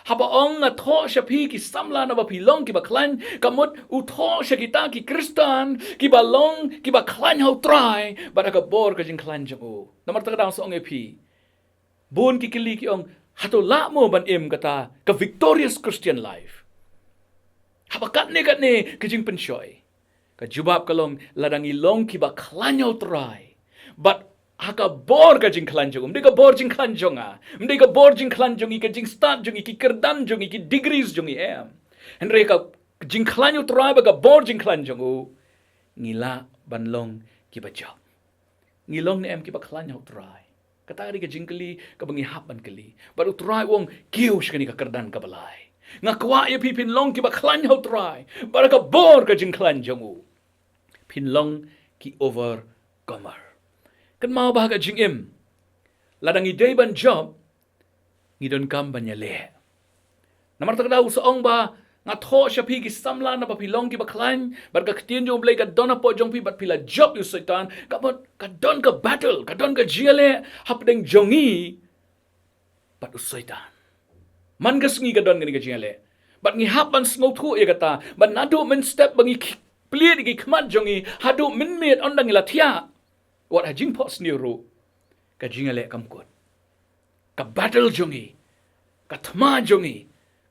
Haba ong nga thoh sha phi ki samla naba phi long kiba khlaiñ, ka mut u thoh sha kita ki Khristan kiba long kiba khlaiñ ha U Trai bad ha ka bor ka jingkhlaiñ jong u. Namar kata ka daw sa ong ïa phi, bun ki kylli ki ong, hato lah mo ban im kata ka victorious Christian life? Haba katne katne ka jingpynshoi, ka jubab ka long, lada ngi long kiba khlaiñ ha U Trai bad ha ka bor ka jingkhlaiñ jong u, ym dei ka bor jingkhlaiñ jong nga, ym dei ka bor jingkhlaiñ jong ngi, ka jingstad jong ngi, ki kyrdan jong ngi, ki degrees jong ngi, em. Hynrei ka jingkhlaiñ ha U Trai bad ka bor jingkhlaiñ jong u, ngi lah ban long kiba jop. Ngi long ne em kiba khlaiñ ha U Trai? Kata ka dei ka jingkylli kaba ngi hap ban kylli. Bad U Trai u ong, kiew sha kane ka kyrdan kaba lai. Nga kwah ïa phi phin long kiba khlaiñ ha U Trai bad ha ka bor ka jingkhlaiñ jong u, phin long ki overcomer. Kynmaw ba ha ka jingim, lada ngi dei ban jop, ngi donkam ban ïaleh. Namar kata ka daw u sa ong ba nga thoh sha phi ki samla naba phi long kiba khlaiñ bad ka ktien jong U Blei ka don hapoh jong phi bad phi la jop ïa u Soitan, ka mut ka don ka battle, ka don ka jingïaleh hapdeng jong ngi bad u Soitan. Man ka sngi ka don kane ka jingïaleh. Bad ngi hap ban sngewthuh ïa kata, bad naduh mynstep ba ngi plie ïa ki khmat jong ngi haduh mynmiet, ynda ngi la thiah, wat ha jingphohsniew ruh, ka jingïaleh kam kut. Ka battle jong ngi, ka thma jong ngi,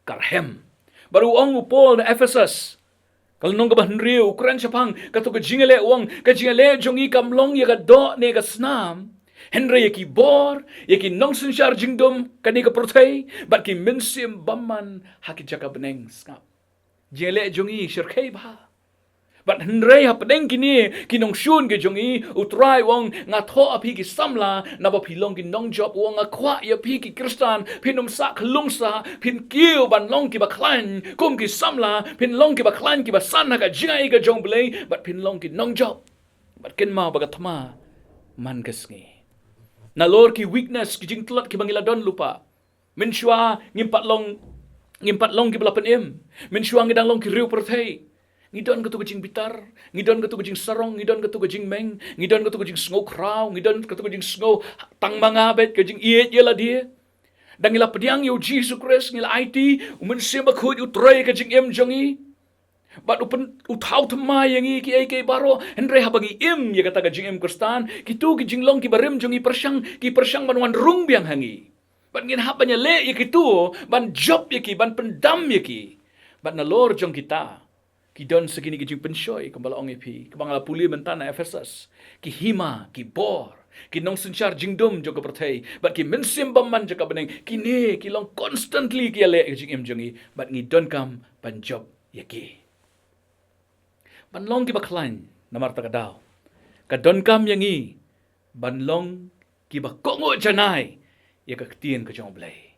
ka rhem. Bad u ong u Paul na Ephesus, ka lynnong kaba hynriew, u kren shaphang kato ka jingïaleh, u ong, ka jingïaleh jong ngi kam long ïa ka doh ne ka snam, hynrei ïa ki bor, ïa ki nongsynshar jingdum kane ka pyrthei, bad ki mynsiem bymman ha ki jaka bneng. Sngap. Jingïaleh jong ngi shyrkhei bha. Bad hynrei hapdeng kine ki nongshun ki jong ngi, U Trai u ong, nga thoh ïa phi ki samla naba phi long ki nongjop, u ong, nga kwah ïa phi ki Khristan phin ym sah khyllung sah, phin kiew ban long kiba khlaiñ kum ki samla, phin long kiba khlaiñ kiba san ha ka jingai ka jong U Blei, bad phin long ki nongjop. Bad kynmaw ba ka thma man ka sngi. Nalor ki weakness, ki jingtlot kiba ngi la don lypa. Mynshuwa ngim pat long, ngim pat long kiba la pynim. Mynshuwa ngi dang long ki riew pyrthei. Ngi don kato ka jingbitar, ngi don kato ka jingsarong, ngi don kato ka jingmeng, ngi don kato ka jingsngew khraw, ngi don kato ka jingsngew tang ma nga beit, ka jingïeit ïa lade. Dang ngi la pdiang ïa U Jisu Khrist, ngi la aiti, U Mynsiem Bakhuid u trei ka jingim jong ngi. Bad u pyn, u thaw thymmai ïa ngi kiei kiei baroh, hynrei haba ngi im ïa kata ka jingim Khristan, kito ki jinglong kiba rim jong ngi pyrshang, ki pyrshang ban wan rung biang ha ngi. Bad ngin hap ban ïaleh ïa kito, ban jop ïa ki, ban pyndam ïa ki. Bad nalor jong kita, ki don sa kine ki jingpynshoi, kumba la ong ïa phi, kaba nga la pule mynta na Ephesus. Ki hima, ki bor, ki nongsynshar jingdum jong ka pyrthei, bad ki mynsiem bymman jong ka bneng, kine ki long constantly ki ïaleh ïa ka jingim jong ngi, bad ngi donkam ban jop ïa ki. Ban long kiba khlaiñ, namar kata ka daw, ka donkam ïa ngi ban long kiba kohnguh janai ïa ka ktien ka jong U Blei.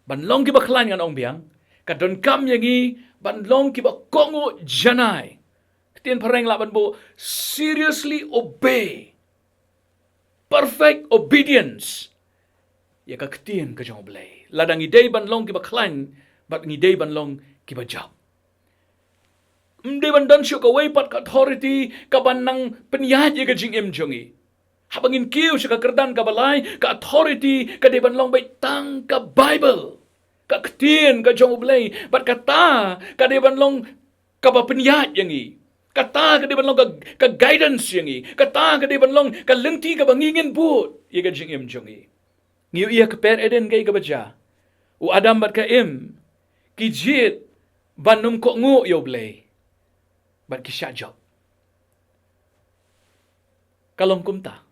Ban long kiba khlaiñ, ngan ong biang, ka donkam ïa ngi ban long kiba kohnguh janai. Ktien phareng lah ban buh, seriously obey. Perfect obedience ïa ka ktien ka jong U Blei. Lada ngi dei ban long kiba khlaiñ, bad ngi dei ban long kiba jop. Ym dei ban don shuh kawei pat ka authority kaban nang pynïaid ïa ka jingim jong ngi. Haba ngin kiew sha ka kyrdan kaba lai, ka authority ka dei ban long beit tang ka Bible, ka ktien ka jong U Blei, bad kata ka dei ban long kaba pynïaid ïa ngi. Kata ka dei ban long ka, ka guidance ïa ngi. Kata ka dei ban long ka lynti kaba ngi ngin bud ïa ka jingim jong ngi. Ngi ïohi ha ka per Eden kaei kaba jia. U Adam bad ka Im ki jied ban ym kohnguh ïa U Blei, bad ki shah jop. Ka long kumta.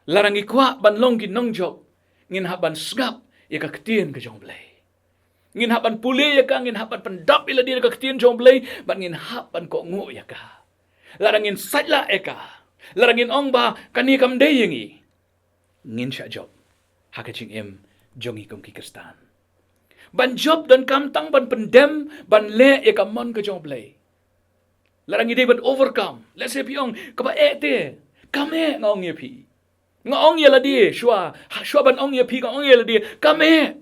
Lada ngi kwah ban long ki nongjop, ngin hap ban sngap ïa ka ktien ka jong U Blei. Ngin hap ban pule ïa ka, ngin hap ban pyndap ïa lade da ka ktien jong U Blei, bad ngin hap ban kohnguh ïa ka. Lada ngin sait lah ïa ka, lada ngin ong ba kane kam dei ïa ngi, ngin shah jop ha ka jingim jong ngi kum ki Khristan. Ban jop donkam tang ban pyndem, ban leh ïa ka mon ka jong U Blei. Lada ngi dei ban overcome, let's say phi ong, kaba eh te, kam eh, nga ong ïa phi. Nga ong ïa lade shuwa, ha, shuwa ban ong ïa phi, nga ong ïa lade, kam eh.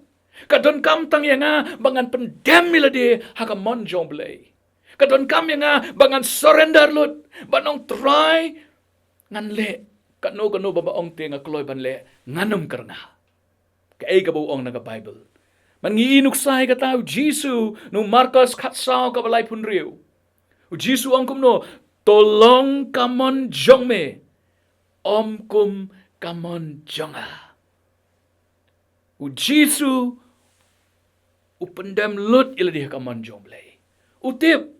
Ka donkam tang ïa nga ba ngan pyndem ïa lade ha ka mon jong U Blei. Ka donkam ïa nga ba ngan surrender lut, ban ong, Trai, ngan leh kano kano ba me ong te, nga kloi ban leh, ngan ym kyrngah. Kaei kaba u ong na ka Baibl? Ban ngi i nuksa ïa kata, U Jisu, na u Markos khatsaw kaba laiphew hynriew, U Jisu u ong kumno? To long ka mon jong me, ym kum ka mon jong nga. U Jisu u pyndem lut ïa lade ha ka mon jong U Blei. U tip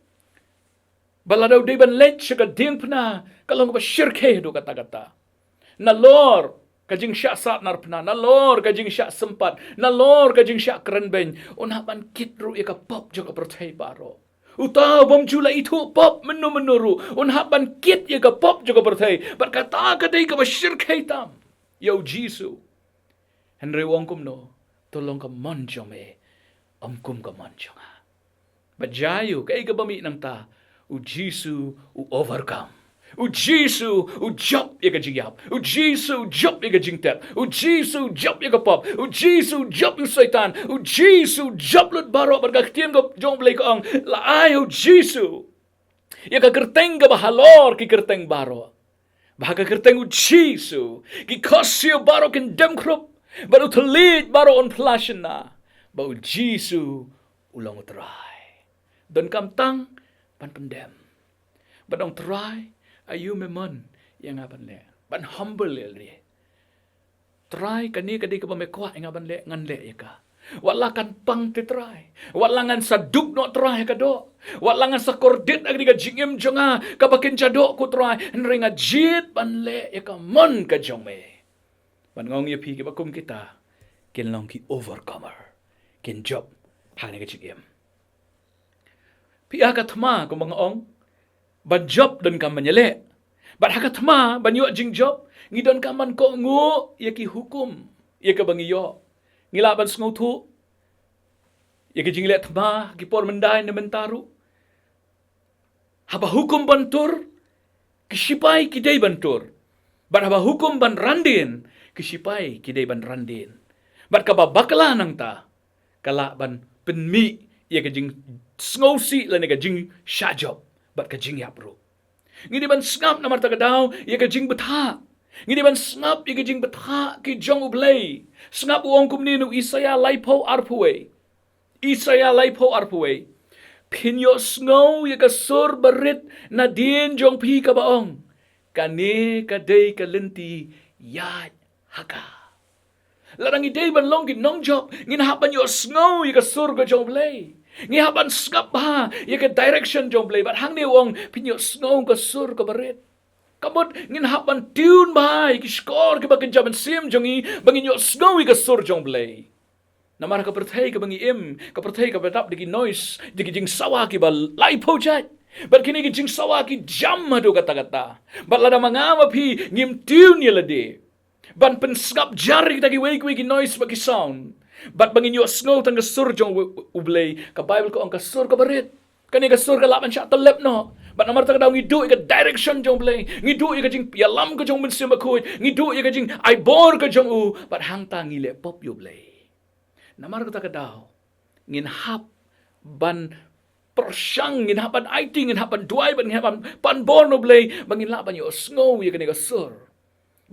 ba lada u dei ban leit sha ka diengphna, ka long kaba shyrkhei haduh katta katta. Nalor ka jingshah sahnarphna, nalor ka jingshah sympat, nalor ka jingshah krenbeiñ, un hap ban kit ruh ïa ka pop jong ka pyrthei baroh. Uta u bym ju la ithuh pop mynno mynno ruh, un hap ban kit ïa ka pop jong ka pyrthei. Bad kata ka dei kaba shyrkhei tam ïa U Jisu. Hynrei u ong kumno? To long ka mon jong me, ym kum ka mon jong nga. Bad jia ïa u, kaei kaba mih nangta? U Jisu u overcome. U Jisu u jop ïa ka jingïap. U Jisu u jop ïa ka jingtep. U Jisu u jop ïa ka pop. U Jisu u jop ïa u Soitan. U Jisu u jop lut baroh. Bad ka ktien ka jong U Blei ka ong, la ai ha U Jisu ïa ka kyrteng kaba halor ki kyrteng baroh, ba ha ka kyrteng U Jisu ki khohsiew baroh kin dem khrup, bad u thylliej baroh un phla shynna ba U Jisu u long U Trai. Donkam tang ban pyndem, ban ong, Trai, aïu me mon ïa nga ban leh? Ban humble ïa lade. Trai, kane ka dei kaba me kwah ïa nga ban leh, ngan leh ïa ka. Wat la kan pang te, Trai. Wat la ngan sa duk noh, Trai, ha ka doh. Wat la ngan sa kordit ha kane ka jingim jong nga kaba kynja doh, ko Trai, hynrei nga jied ban leh ïa ka mon ka jong me. Bad nga ong ïa phi, kiba kum kita kin long ki overcomer, kin jop ha kane ka jingim. Phi ïa ka thma, kumba nga ong, ban jop donkam ban ïaleh. Bad ha ka thma ban ïoh jingjop, ngi donkam ban kohnguh ïa ki hukum ïa kaba ngi ïoh. Ngi lah ban sngewthuh ïa ki jingleh thma ki por mynta ne mynta ruh. Haba hukum ban tur, ki sipai ki dei ban tur. Bad haba hukum ban randien, ki sipai ki dei ban randien. Bad kaba bakla nangta, ka lah ban pynmih ïa ka jingsngewsih lane ka jingshah jop bad ka jingïap ruh. Ngi dei ban sngap namar kata ka daw ïa ka jingbthah. Ngi dei ban sngap ïa ka jingbthah ki jong U Blei. Sngap u ong kumne na u Isaïah laiphew arphew wei. Isaïah laiphew arphew wei. Phin ïohsngew ïa ka sur barit nadien jong phi kaba ong, kane ka dei ka lynti, ïaid ha ka. Lada ngi dei ban long ki nongjop, ngin hap ban ïohsngew ïa ka sur ka jong U Blei. Ngi hap ban sngap bha ïa ka direction jong U Blei. Bad hangne u ong, phin ïohsngew ka sur kaba rit. Ka mut ngin hap ban tune bha ïa ki shkor kiba kynja mynsiem jong ngi, ba ngin ïohsngew ïa ka sur jong U Blei. Namar ka pyrthei kaba ngi im, ka pyrthei kaba dap da ki noise, da ki jingsawa kiba laiphew jait. Bad kine ki jingsawa ki jam haduh katta katta. Bad lada ma nga ma phi ngim tune ïa lade ban pynsngap jar ïa kita kiwei kiwei ki noise bad ki sound, bad ba ngin ïohsngew tang ka sur jong U, U Blei, ka Baibl ka ong ka sur kaba rit. Kane ka sur ka lah ban shah tyllep noh. Bad namar kata ka daw ngi duh ïa ka direction jong U Blei, ngi duh ïa ka jingïalam ka jong U Mynsiem Bakhuid, ngi duh ïa ka jingai bor ka jong u, bad hangta ngi leh pop ïa U Blei. Namar kata ka daw ngin hap ban pyrshang, ngin hap ban aiti, ngin hap ban duwai, bad ngin hap ban pan bor na U Blei ba ngin lah ban ïohsngew ïa kane ka sur.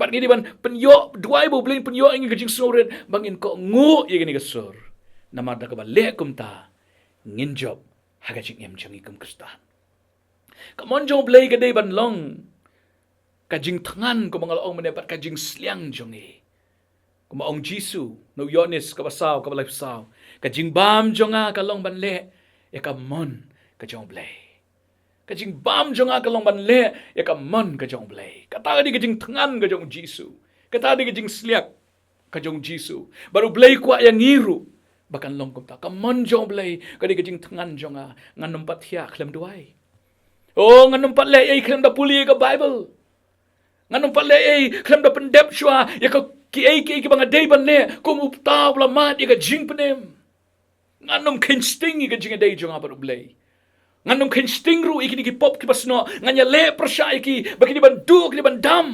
Bad ngi dei ban pynïoh duwai ba U Blei un pynïoh ïa ngi ka jingsngewrit ba ngin kohnguh ïa kane ka sur. Namar da kaba leh kumta ngin jop ha ka jingim jong ngi kum Khristan. Ka mon jong U Blei ka dei ban long ka jingthngan, kumba nga la ong mynne, bad ka jingsliang jong ngi. Kumba ong Jisu na u Ïoannis kaba saw, kaba laiphew saw, ka jingbam jong nga ka long ban leh ïa ka mon ka jong U Blei. Ka jingbam jong nga ka long ban leh ïa ka mon ka jong U Blei. Kata ka dei ka jingthngan ka jong u Jisu. Kata ka dei ka jingsliak ka jong u Jisu. Bad U Blei kwah ïa ngi ruh ba kan long kumta. Ka mon jong U Blei ka dei ka jingthngan jong nga. Ngan ym pat thiah khlem duwai. Oh, ngan ym pat leh ei khlem da pule ïa ka Bible. Ngan ym pat leh ei khlem da pyndep shuwa ïa ka kiei kiei kiba nga dei ban leh kum uta uba la mad ïa ka jingpynim. Ngan ym kheiñ sting ïa ka jingïadei jong nga bad U Blei. Ngan ym kheiñ sting ruh ïa kine ki pop kiba snoh. Ngan ïaleh pyrshah ïa ki ba ki dei ban duh, ki dei ban dam.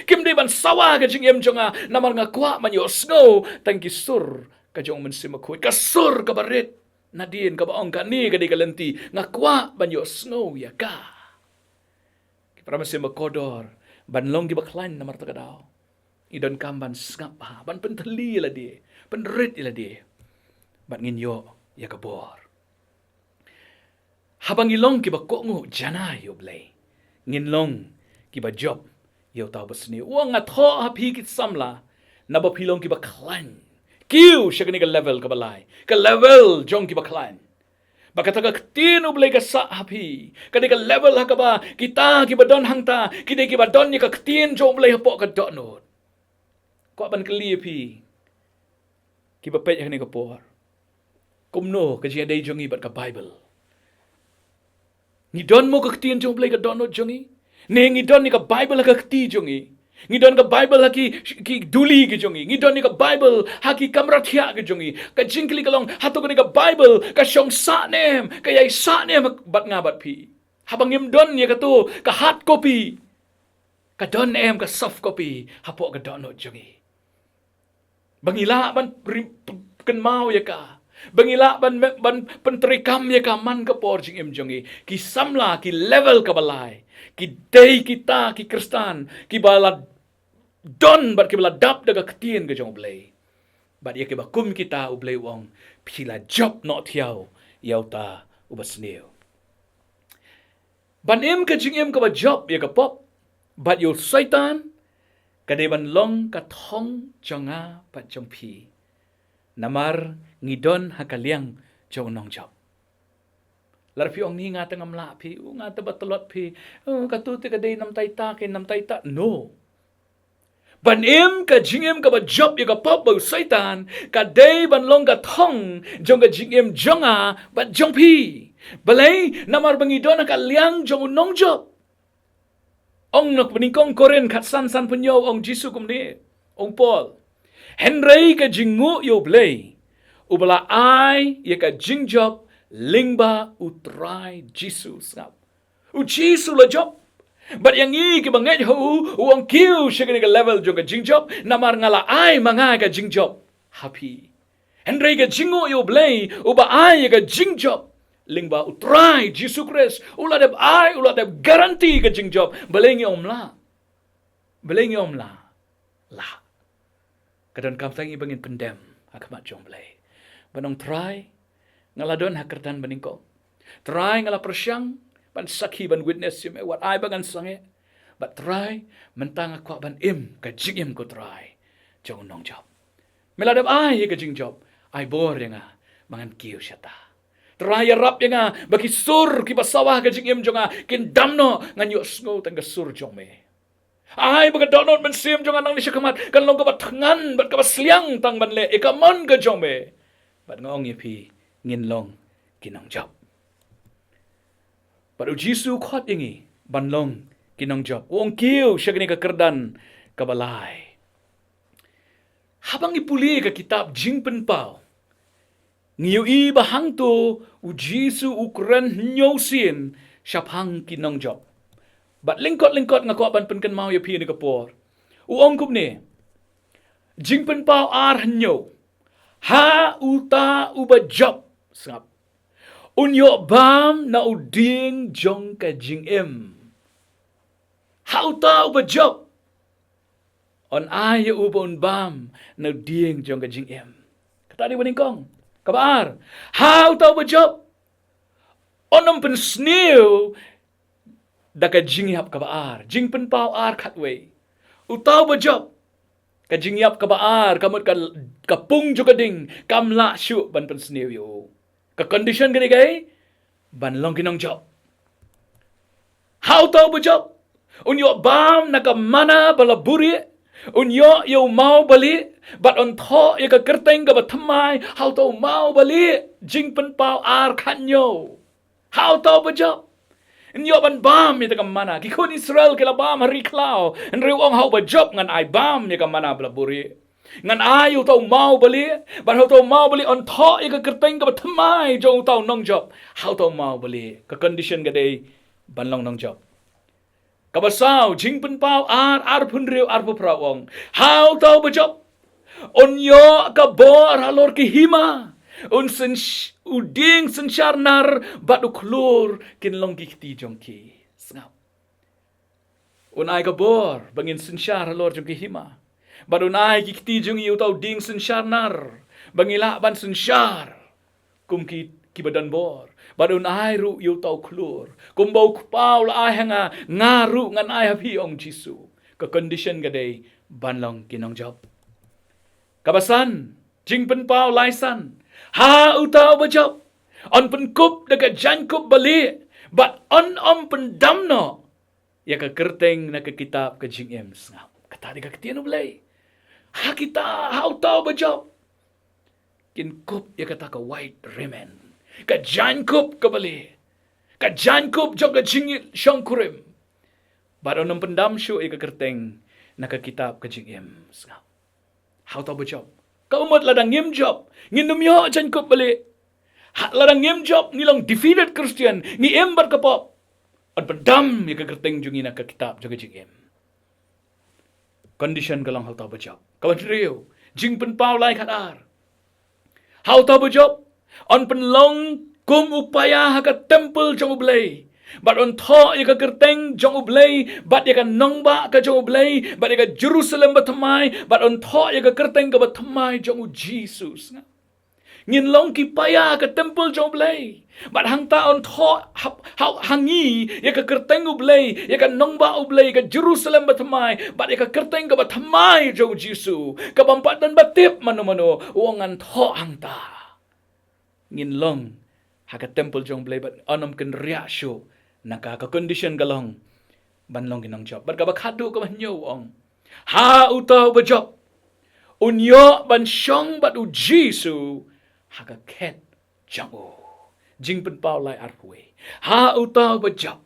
Kim dei ban sawa ka jingim jong nga, namar nga kwah ban ïohsngew tang ki sur ka jong U Mynsiem Bakhuid, ka sur kaba rit. Nadien kaba ong kane ka dei ka lynti, nga kwah ban ïohsngew ïa ka. Ki para mynsiem bakordor, ban long kiba khlaiñ namar kata ka daw, ngi donkam ban sngap bha, ban pynthylli ïa lade, pynrit ïa lade, bad ngin ïoh ïa ka bor. Haba ngi long kiba kohnguh janai ïa U Blei, ngin long kiba jop ïa uta uba sniew. U ong, nga thoh ha phi ki samla, naba phi long kiba khlaiñ. Kiew sha kane ka level kaba lai, ka level jong kiba khlaiñ. Ba kata ka ktien U Blei ka sah ha phi, ka dei ka level ha kaba kita kiba don hangta ki dei kiba don ïa ka ktien jong U Blei hapoh ka dohnud. Kwah ban kylli ïa phi kiba peit ha kane ka por, kumno ka jingïadei jong ngi bad ka Bible? Ngi don mo ka ktien jong U Blei ha ka dohnud jong ngi? Ne ngi don ïa ka Bible ha ka kti jong ngi? Ngi don ka Bible ha ki, ki duli ki jong ngi? Ngi don ïa ka Bible ha ki kamra thiah ki jong ngi? Ka jingkylli ka long, hato kane ka Bible ka shong sah ne em, ka ïai sah ne em bad nga bad phi? Haba ngim don ïa kato ka hard copy, ka don ne em ka soft copy hapoh ka dohnud jong ngi? Ba ngi lah ban ri-, p-, kynmaw ïa ka. Ba ngi lah ban me-, ban pyntreikam ïa ka man ka por jingim jong ngi. Ki samla, ki level kaba lai, ki dei kita ki Khristan kiba la don bad kiba la dap da ka ktien ka jong U Blei. Bad ïa kiba kum kita U Blei u ong, phi la jop noh thiaw ïa uta uba sniew. Ban im ka jingim kaba jop ïa ka pop bad ïa u Soitan, ka dei ban long ka thong jong nga bad jong phi. Namar ngi don ha ka liang jong u nongjop. Lada phi ong, ni nga te ngam lah phi, u nga te ba tlot phi, u katu te ka dei namtai ta, ka namtai ta. No. Ban im ka jingim kaba jop ïa ka pop bad u Soitan, ka dei ban long ka thong jong ka jingim jong nga bad jong phi. Balei? Namar ba ngi don ha ka liang jong u nongjop. Ong na ka banyngkong Korinth khatsan, sanphew hynñiew, ong Jisu kumne, ong Paul, hynrei ka jingnguh ïa U Blei, uba la ai ïa ka jingjop lyngba u Trai Jisu. Sngap. U Jisu la jop. Bad ïa ngi kiba ngeit ha u, u ong kiew sha kane ka level jong ka jingjop, namar nga la ai ma nga ka jingjop ha phi. Hynrei ka jingnguh ïa U Blei, uba ai ïa ka jingjop lyngba u Trai Jisu Khrist, u la dep ai, u la dep guarantee ka jingjop. Balei ngi ym lah? Balei ngi ym lah? Lah. Ka donkam tang ïa ba ngin pyndem ha khmat jong U Blei. Ban ong, Trai, nga la don ha kyrdan banyngkong. Trai, nga la pyrshang ban sakhi, ban witness ïa me, wat ai ba ngan sangeh. Bad Trai, mynta nga kwah ban im ka jingim ko Trai jong u nongjop. Me la dep ai ïa ka jingjop, ai bor ïa nga ba ngan kiew shata. Trai, ïarap ïa nga ba ki sur kiba sawa ka jingim jong nga kin dam noh, ngan ïohsngew tang ka sur jong me. Ai ba ka dohnud mynsiem jong nga nangne shakhmat kan long kaba thngan bad kaba sliang tang ban leh ïa ka mon ka jong me. Bad nga ong ïa phi, ngin long ki nongjop. Bad u Jisu u khot ïa ngi ban long ki nongjop. U ong kiew sha kane ka kyrdan kaba lai. Haba ngi pule ka kitab Jingpynpaw, ngi ïohi ba hangto u Jisu u kren hynñiew sien shaphang ki nongjop. Bad lyngkot lyngkot nga kwah ban pynkynmaw ïa phi ha kane ka por. U ong kumne, Jingpynpaw ar hynñiew, ha uta uba jop, sngap, un ïoh bam na u dieng jong ka jingim. Ha uta uba jop, un ai ïa u ba un bam na u dieng jong ka jingim. Kata dei ba nyngkong. Kaba ar, ha uta uba jop, un ym pynsniew da ka jingïap kaba ar. Jingpynpaw ar khatwei. Uta uba jop, ka jingïap kaba ar, ka mut ka, ka pung jong ka ding, kam lah shuh ban pynsniew ïa u. Ka condition ka dei kaei? Ban long ki nongjop. Ha uta uba jop, un ïoh bam na ka manna ba la buhrieh, un ïoh ïa u maw balieh, bad un thoh ïa ka kyrteng kaba thymmai ha uta u maw balieh. Jingpynpaw ar khathynñiew. Ha uta uba jop, Yn ïoh ban bam ïa kata ka manna. Ki khun Israel ki la bam ha ri khlaw. Hynrei u ong, ha uba jop ngan ai bam ïa ka manna ba la buhrieh. Ngan ai ïa uta u maw balieh. Bad ha uta u maw balieh yn thoh ïa ka kyrteng kaba thymmai jong uta u nongjop ha uta u maw balieh. Ka condition ka dei ban long nongjop. Kaba saw, Jingpynpaw ar, arphew hynriew, arphew phra u ong, ha uta uba jop un ïoh ka bor halor ki hima. Un syn, u dieng synshar nar bad u khlur kin long ki kti jong ki. Sngap. Un ai ka bor ba ngin synshar halor jong ki hima. Bad un ai ki kti jong ngi, uta u dieng synshar nar, ba ngi lah ban synshar kum ki, kiba don bor. Bad un ai ruh ïa uta u khlur. Kumba u Kpa u la ai ha nga, nga ruh ngan ai ha phi, ong Jisu. Ka condition ka dei ban long ki nongjop. Kaba san, Jingpynpaw lai san, ha uta uba jop yn pynkup da ka jaiñkup balieh, bad yn ym pyndam noh ïa ka kyrteng na ka kitab ka jingim. Sngap. Kata dei ka ktien U Blei. Ha kita, ha uta uba jop, kin kup ïa kata ka white raiment, ka jaiñkup ka balieh, ka jaiñkup jong ka jingshongkurim. Bad yn ym pyndam shuh ïa ka kyrteng na ka kitab ka jingim. Sngap. Ha uta uba jop. Ka mut lada ngim jop, ngin ym ïoh jaiñkup balieh. Ha, lada ngim jop, ngi long defeated Christian, ngi im bad ka pop. Yn pyndam ïa ka kyrteng jong ngi na ka kitab jong ka jingim. Condition ka long ha uta uba jop. Kaba hynriew, Jingpynpaw lai khat ar, ha uta uba jop yn pynlong kum u paia ha ka temple jong U Blei. Bad yn thoh ïa ka kyrteng jong U Blei, bad ïa ka nongbah ka jong U Blei, bad ïa ka Jerusalem bathymmai, bad yn thoh ïa ka kyrteng kaba thymmai jong U Jisu. Sngap. Ngin long ki paia ha ka temple jong U Blei. Bad hangta yn thoh ha, ha, ha ngi ïa ka kyrteng U Blei, ïa ka nongbah U Blei, ïa ka Jerusalem bathymmai, bad ïa ka kyrteng kaba thymmai jong U Jisu. Kaba ym pat don ba tip mano mano, u ong ngan thoh hangta. Ngin long ha ka temple jong U Blei bad yn ym kynriah shuh na ka, ka condition ka long ban long ki nongjop. Bad kaba khatduh, kaba hynñiew u ong, ha uta uba jop un ïoh ban shong bad U Jisu ha ka khet jong u. Jingpynpaw lai arphew wei, ha uta uba jop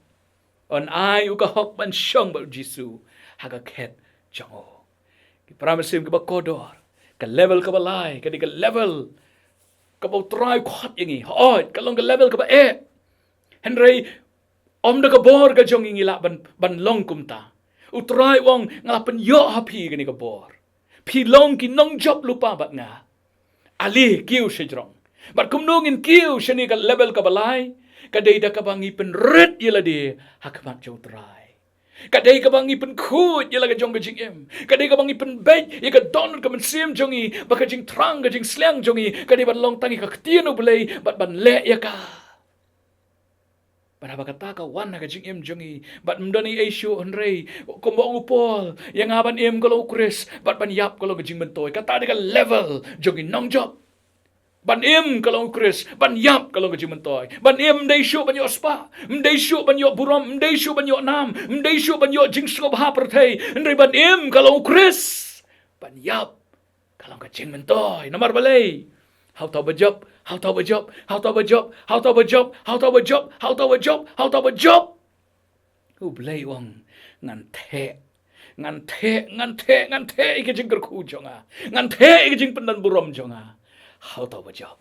yn ai u ka hok ban shong bad U Jisu ha ka khet jong u. Ki para mynsiem kiba kordor, ka level kaba lai ka dei ka level kaba U Trai u khot ïa ngi. Hooid, ka long ka level kaba eh. Hynrei ym da ka bor ka jong ngi ngi lah ban, ban long kumta. U Trai u ong, nga la pynïoh ha phi kane ka bor. Phi long ki nongjop lypa bad nga. Ale kiew shajrong. Bad kumno ngin kiew shane ka level kaba lai? Ka dei da kaba ngi pynrit ïa lade ha khmat jong U Trai. Ka dei kaba ngi pynkhuid ïa la ka jong ka jingim. Ka dei kaba ngi pynbeit ïa ka dohnud ka mynsiem jong ngi ba ka jingthrang, ka jingsliang jong ngi ka dei ban long tang ïa ka ktien U Blei bad ban leh ïa ka. Bad haba kata ka wan ha ka jingim jong ngi, bad ym don ei ei shuh, hynrei kumba ong u Paul, ïa nga ban im ka long U Khrist, bad ban ïap ka long ka jingmyntoi. Kata dei ka level jong ngi nongjop. Ban im ka long U Khrist, ban ïap ka long ka jingmyntoi. Ban im ym dei shuh ban ïoh spah, ym dei shuh ban ïoh burom, ym dei shuh ban ïoh nam, ym dei shuh ban ïoh jingsngewbha pyrthei. Hynrei ban im ka long U Khrist, ban ïap ka long ka jingmyntoi. Namar balei? Ha uta uba jop, ha uta uba jop, ha uta uba jop, ha uta uba jop, ha uta uba jop, ha uta uba jop, ha uta uba jop, U Blei u ong, ngan theh, ngan theh, ngan theh, ngan theh ïa ka jingkyrkhu jong nga. Ngan theh ïa ka jingpyndan burom jong nga ha uta uba jop.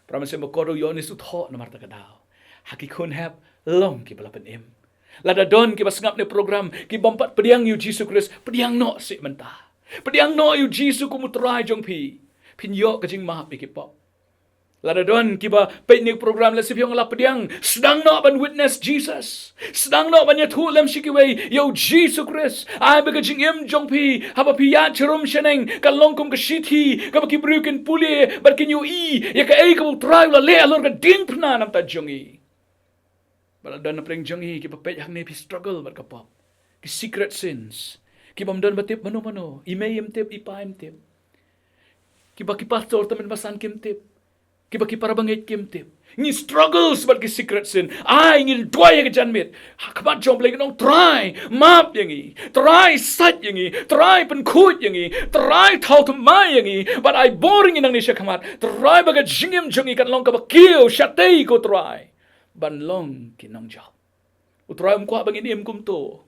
Para mynsiem ba kordor, u Ïoannis u thoh namar kata ka daw, ha ki khun hep long kiba la pynim. Lada don kiba sngap ïa kane ka program kiba ym pat pdiang ïa U Jisu Khrist, pdiang noh seh mynta. Pdiang noh ïa U Jisu kum U Trai jong phi. Phin ïoh ka jingmap ïa ki pop. Lada don kiba peit ïa kane ka program, lehse phi ong la pdiang, sdang noh ban witness Jesus. Sdang noh ban ïathuh lem sha kiwei ïa U Jisu Khrist. Ai ba ka jingim jong phi, haba phi ïaid sharum shaneng, kan long kum ka shithi kaba ki briew kin pule bad kin ïohi ïa kaei kaba U Trai u la leh halor ka diengphna na ka bynta jong ngi. Ba la don napdeng jong ngi kiba peit hangne, phi struggle bad ka pop. Ki secret sins. Kiba ym don ba tip mano mano. I mei im tip, i pa im tip. Kiba ki pastor tymmen basan kim tip. Kiba ki para bangeit kim tip. Ngi struggles bad ki secret sin. Ai, ngin duwai ha ka janmiet. Ha khmat jong U Blei ngin ong, Trai, map ïa ngi. Trai, sait ïa ngi. Trai, pynkhuid ïa ngi. Trai, thaw thymmai ïa ngi. Bad ai bor ïa ngi nangne sha khmat. Trai, ba ka jingim jong ngi kan long kaba kiew shatei, ko Trai, ban long ki nongjop. U Trai um kwah ba ngin im kumto.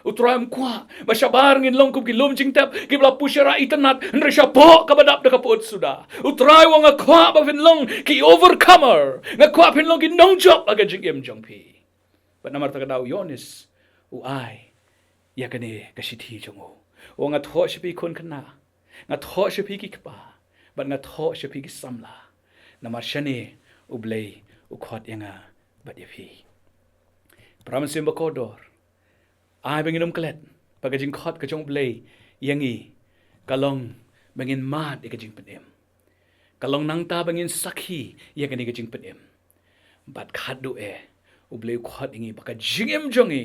U Trai um kwah ba shabar ngin long kum ki lum jingtep kiba la pyrshah itynnad, hynrei shapoh kaba dap da ka pyut suda. U Trai u ong, nga kwah ba phin long ki overcomer. Nga kwah phin long ki nongjop ha ka jingim jong phi. Bad namar kata ka daw u Ïoannis u ai ïa kane ka shithi jong u. U ong, nga thoh sha phi khun khynnah, nga thoh sha phi ki kpa, bad nga thoh sha phi ki samla. Namar shane U Blei u khot ïa nga bad ïa phi. Para mynsiem bakordor, ai ba ngin ym klet ba ka jingkhot ka jong U Blei ïa ngi ka long ba ngin mad ïa ka jingpynim. Ka long nangta ba ngin sakhi ïa kane ka jingpynim. Bad khadduh eh U Blei u khot ïa ngi ba ka jingim jong ngi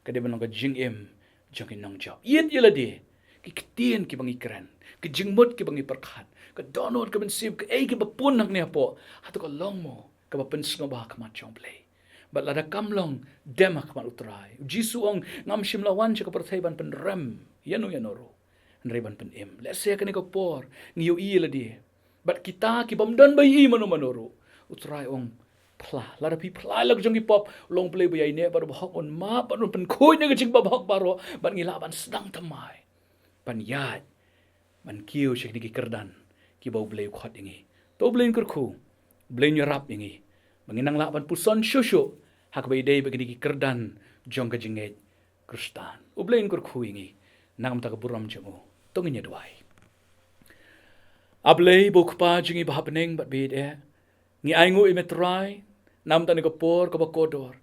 ka dei ban long ka jingim jong ki nongjop. Ïeit ïa lade, ki ktien kiba ngi kren, ki jingmut kiba ngi pyrkhat, ka dohnud ka mynsiem, kaei kaba pun hangne hapoh, hato ka long mo kaba pynsngewbha ha khmat jong U Blei? Bad lada kam long, dem ha khmat U Trai. U Jisu u ong, ngam shym la wan sha ka pyrthei ban pynrem ïano ïano ruh, hynrei ban pynim. Lehse kane ka por ngi ïohi ïa lade, bad kita ki bym don ba ïohi mano mano ruh. U Trai u ong, phla, lada phi phla ïa la ka jong ki pop, long U Blei ba ïaineh bad u bahok un map bad un pynkhuid na ka jingbymhok baroh, bad ngi lah ban sdang thymmai ban ïaid, ban kiew sha kine ki kyrdan kiba U Blei u khot ïa ngi. To U Blei un kyrkhu, U Blei un ïarap ïa ngi ba ngin nang lah ban puson shuh shuh ha kaba ïadei bad kine ki kyrdan jong ka jingngeit Khristan. U Blei un kyrkhu ïa ngi. Namar ka burom jong u, to ngin ïa duwai. A Blei ba u Kpa jong ngi ba ha bneng bad ba ïeit eh, ngi ainguh ïa me Trai namar kane ka por kaba kordor,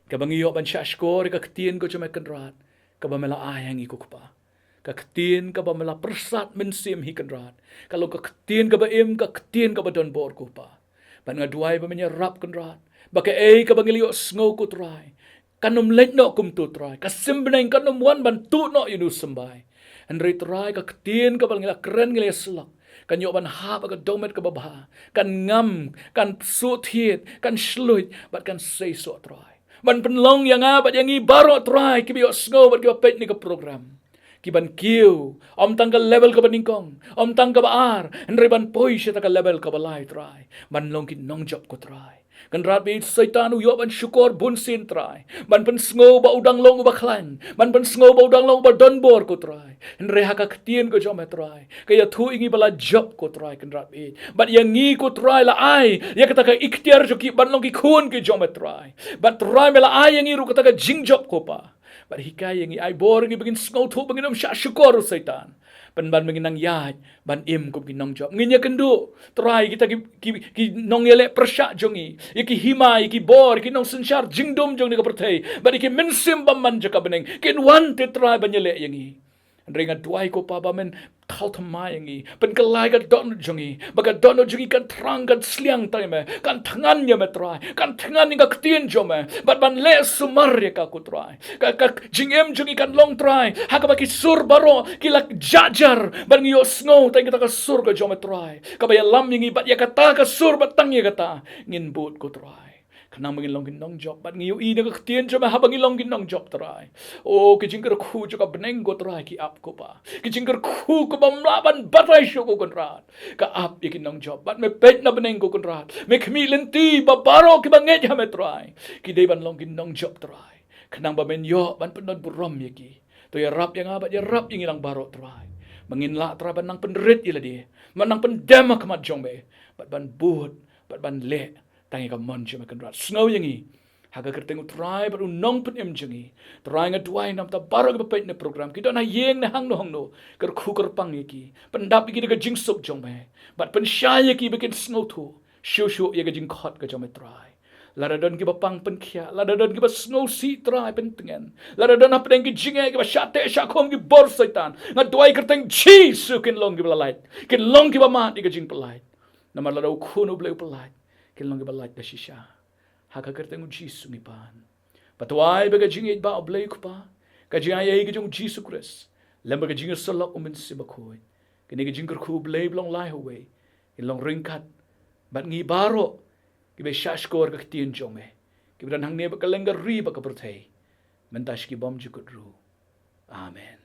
kaba ngi ïoh ban shahshkor ïa ka ktien ka jong me Kynrad, kaba me la ai ha ngi ko Kpa. Ka ktien kaba me la pyrsad mynsiem hi Kynrad, ka long ka ktien kaba im, ka ktien kaba don bor ko Kpa. Bad nga duwai ba men ïarap Kynrad ba kaei kaba ngi la ïohsngew ko Trai, kan ym leit noh kumto Trai. Ka sim bneng kan ym wan ban tuh noh ïa une u symbai. Hynrei Trai, ka ktien kaba ngi la kren, ngi la ïasyllok, kan ïoh ban hap ha ka dewmet kaba bha, kan ngam, kan suhthied, kan shluid bad kan seisoh Trai, ban pynlong ïa nga bad ïa ngi baroh Trai kiba ïohsngew bad kiba peit ïa kane ka program, ki ban kiew ym tang ka level kaba nyngkong, ym tang kaba ar, hynrei ban poi sha kata ka level kaba lai Trai, ban long ki nongjop ko Trai. Kynrad, ba Soitan u ïoh ban shukor bunsien Trai, ban pynsngew ba u dang long uba khlaiñ, ban pynsngew ba u dang long uba don bor ko Trai. Hynrei ha ka ktien ka jong me Trai, ka ïathuh ïa ngi ba la jop ko Trai Kynrad, bad ïa ngi ko Trai la ai ïa kata ka iktiar jong ki ban long ki khun ki jong me Trai. Bad Trai, me la ai ïa ngi ruh kata ka jingjop ko Pa. Bad hikai ïa ngi, ai bor ïa ngi ba ngin sngewthuh, ba ngin ym shah shukor u Soitan, pynban ba ngin nang ïaid ban im kum ki nongjop. Ngin ïakynduh Trai kita ki, ki, ki nongïaleh pyrshah jong ngi, ïa ki hima, ïa ki bor, ïa ki nongsynshar jingdum jong kane ka pyrthei, bad ïa ki mynsiem bymman jong ka bneng, kin wan te Trai ban ïaleh ïa ngi. Hynrei nga duwai ko Pa ba men thaw thymmai ïa ngi, pynkylla ïa ka dohnud jong ngi, ba ka dohnud jong ngi kan thrang, kan sliang tang ïa me, kan thngan ïa me Trai, kan thngan ïa ka ktien jong me, bad ban leh sumar ïa ka ko Trai. Ka, ka jingim jong ngi kan long Trai ha kaba ki sur baroh ki la jah jar, bad ngi ïohsngew tang ïa kata ka sur ka jong me Trai, kaba ïalam ïa ngi, bad ïa kata ka sur bad tang ïa kata ngin bud ko Trai. Khnang ba ngin long ki nongjop, bad ngi ïohi na ka ktien jong me, haba ngi long ki nongjop Trai, o, ki jingkyrkhu jong ka bneng ko Trai ki ap ko Pa. Ki jingkyrkhu kaba ym lah ban batai shuh ko Kynrad, ka ap ïa ki nongjop. Bad me peit na bneng ko Kynrad, me khmih lynti ba baroh kiba ngeit ha me Trai, ki dei ban long ki nongjop Trai, khnang ba men ïoh ban pyndonkam burom ïa ki. To ïarap ïa nga bad ïarap ïa ngi lang baroh Trai, ba ngin lah Trai ban nang pynrit ïa lade, ban nang pyndem ha khmat jong me, bad ban bud, bad ban leh tang ïa ka mon jong me Kynrad. Sngew ïa ngi ha ka kyrteng u Trai bad u Nongpynim jong ngi. Trai, nga duwai namar kata baroh kiba peit ïa kane ka program, ki don ha ïing ne hangno hangno, kyrkhu kyrpang ïa ki, pyndap ïa ki da ka jingsuk jong me, bad pynshai ïa ki ba kin sngewthuh shuh shuh ïa ka jingkhot ka jong me Trai. Lada don kiba pang pynkhiah, lada don kiba sngewsih Trai, pyntngen, lada don hapdeng ki jingeh kiba shah teh shah khum, ki bor Soitan, nga duwai kyrteng Jisu kin long kiba la lait, kin long kiba mad ïa ka jingpyllait. Namar lada u Khun u Blei u pyllait, kin long kiba lait da shisha. Ha ka kyrteng u Jisu ngi pan. Bad duwai ba ka jingïeit ba u Blei u Kpa, ka jingaiei ka jong u Jisu Khrist, lem bad ka jingïasyllok u Mynsiem Bakhuid, kine ki jingkyrkhu u Blei ba long lai ha uwei, kin long ryngkat bad ngi baroh kiba shahshkor ka ktien jong me, kiba don hangne bad kylleng ka ri bad ka pyrthei, mynta sha ki bymjukut ruh. Amen.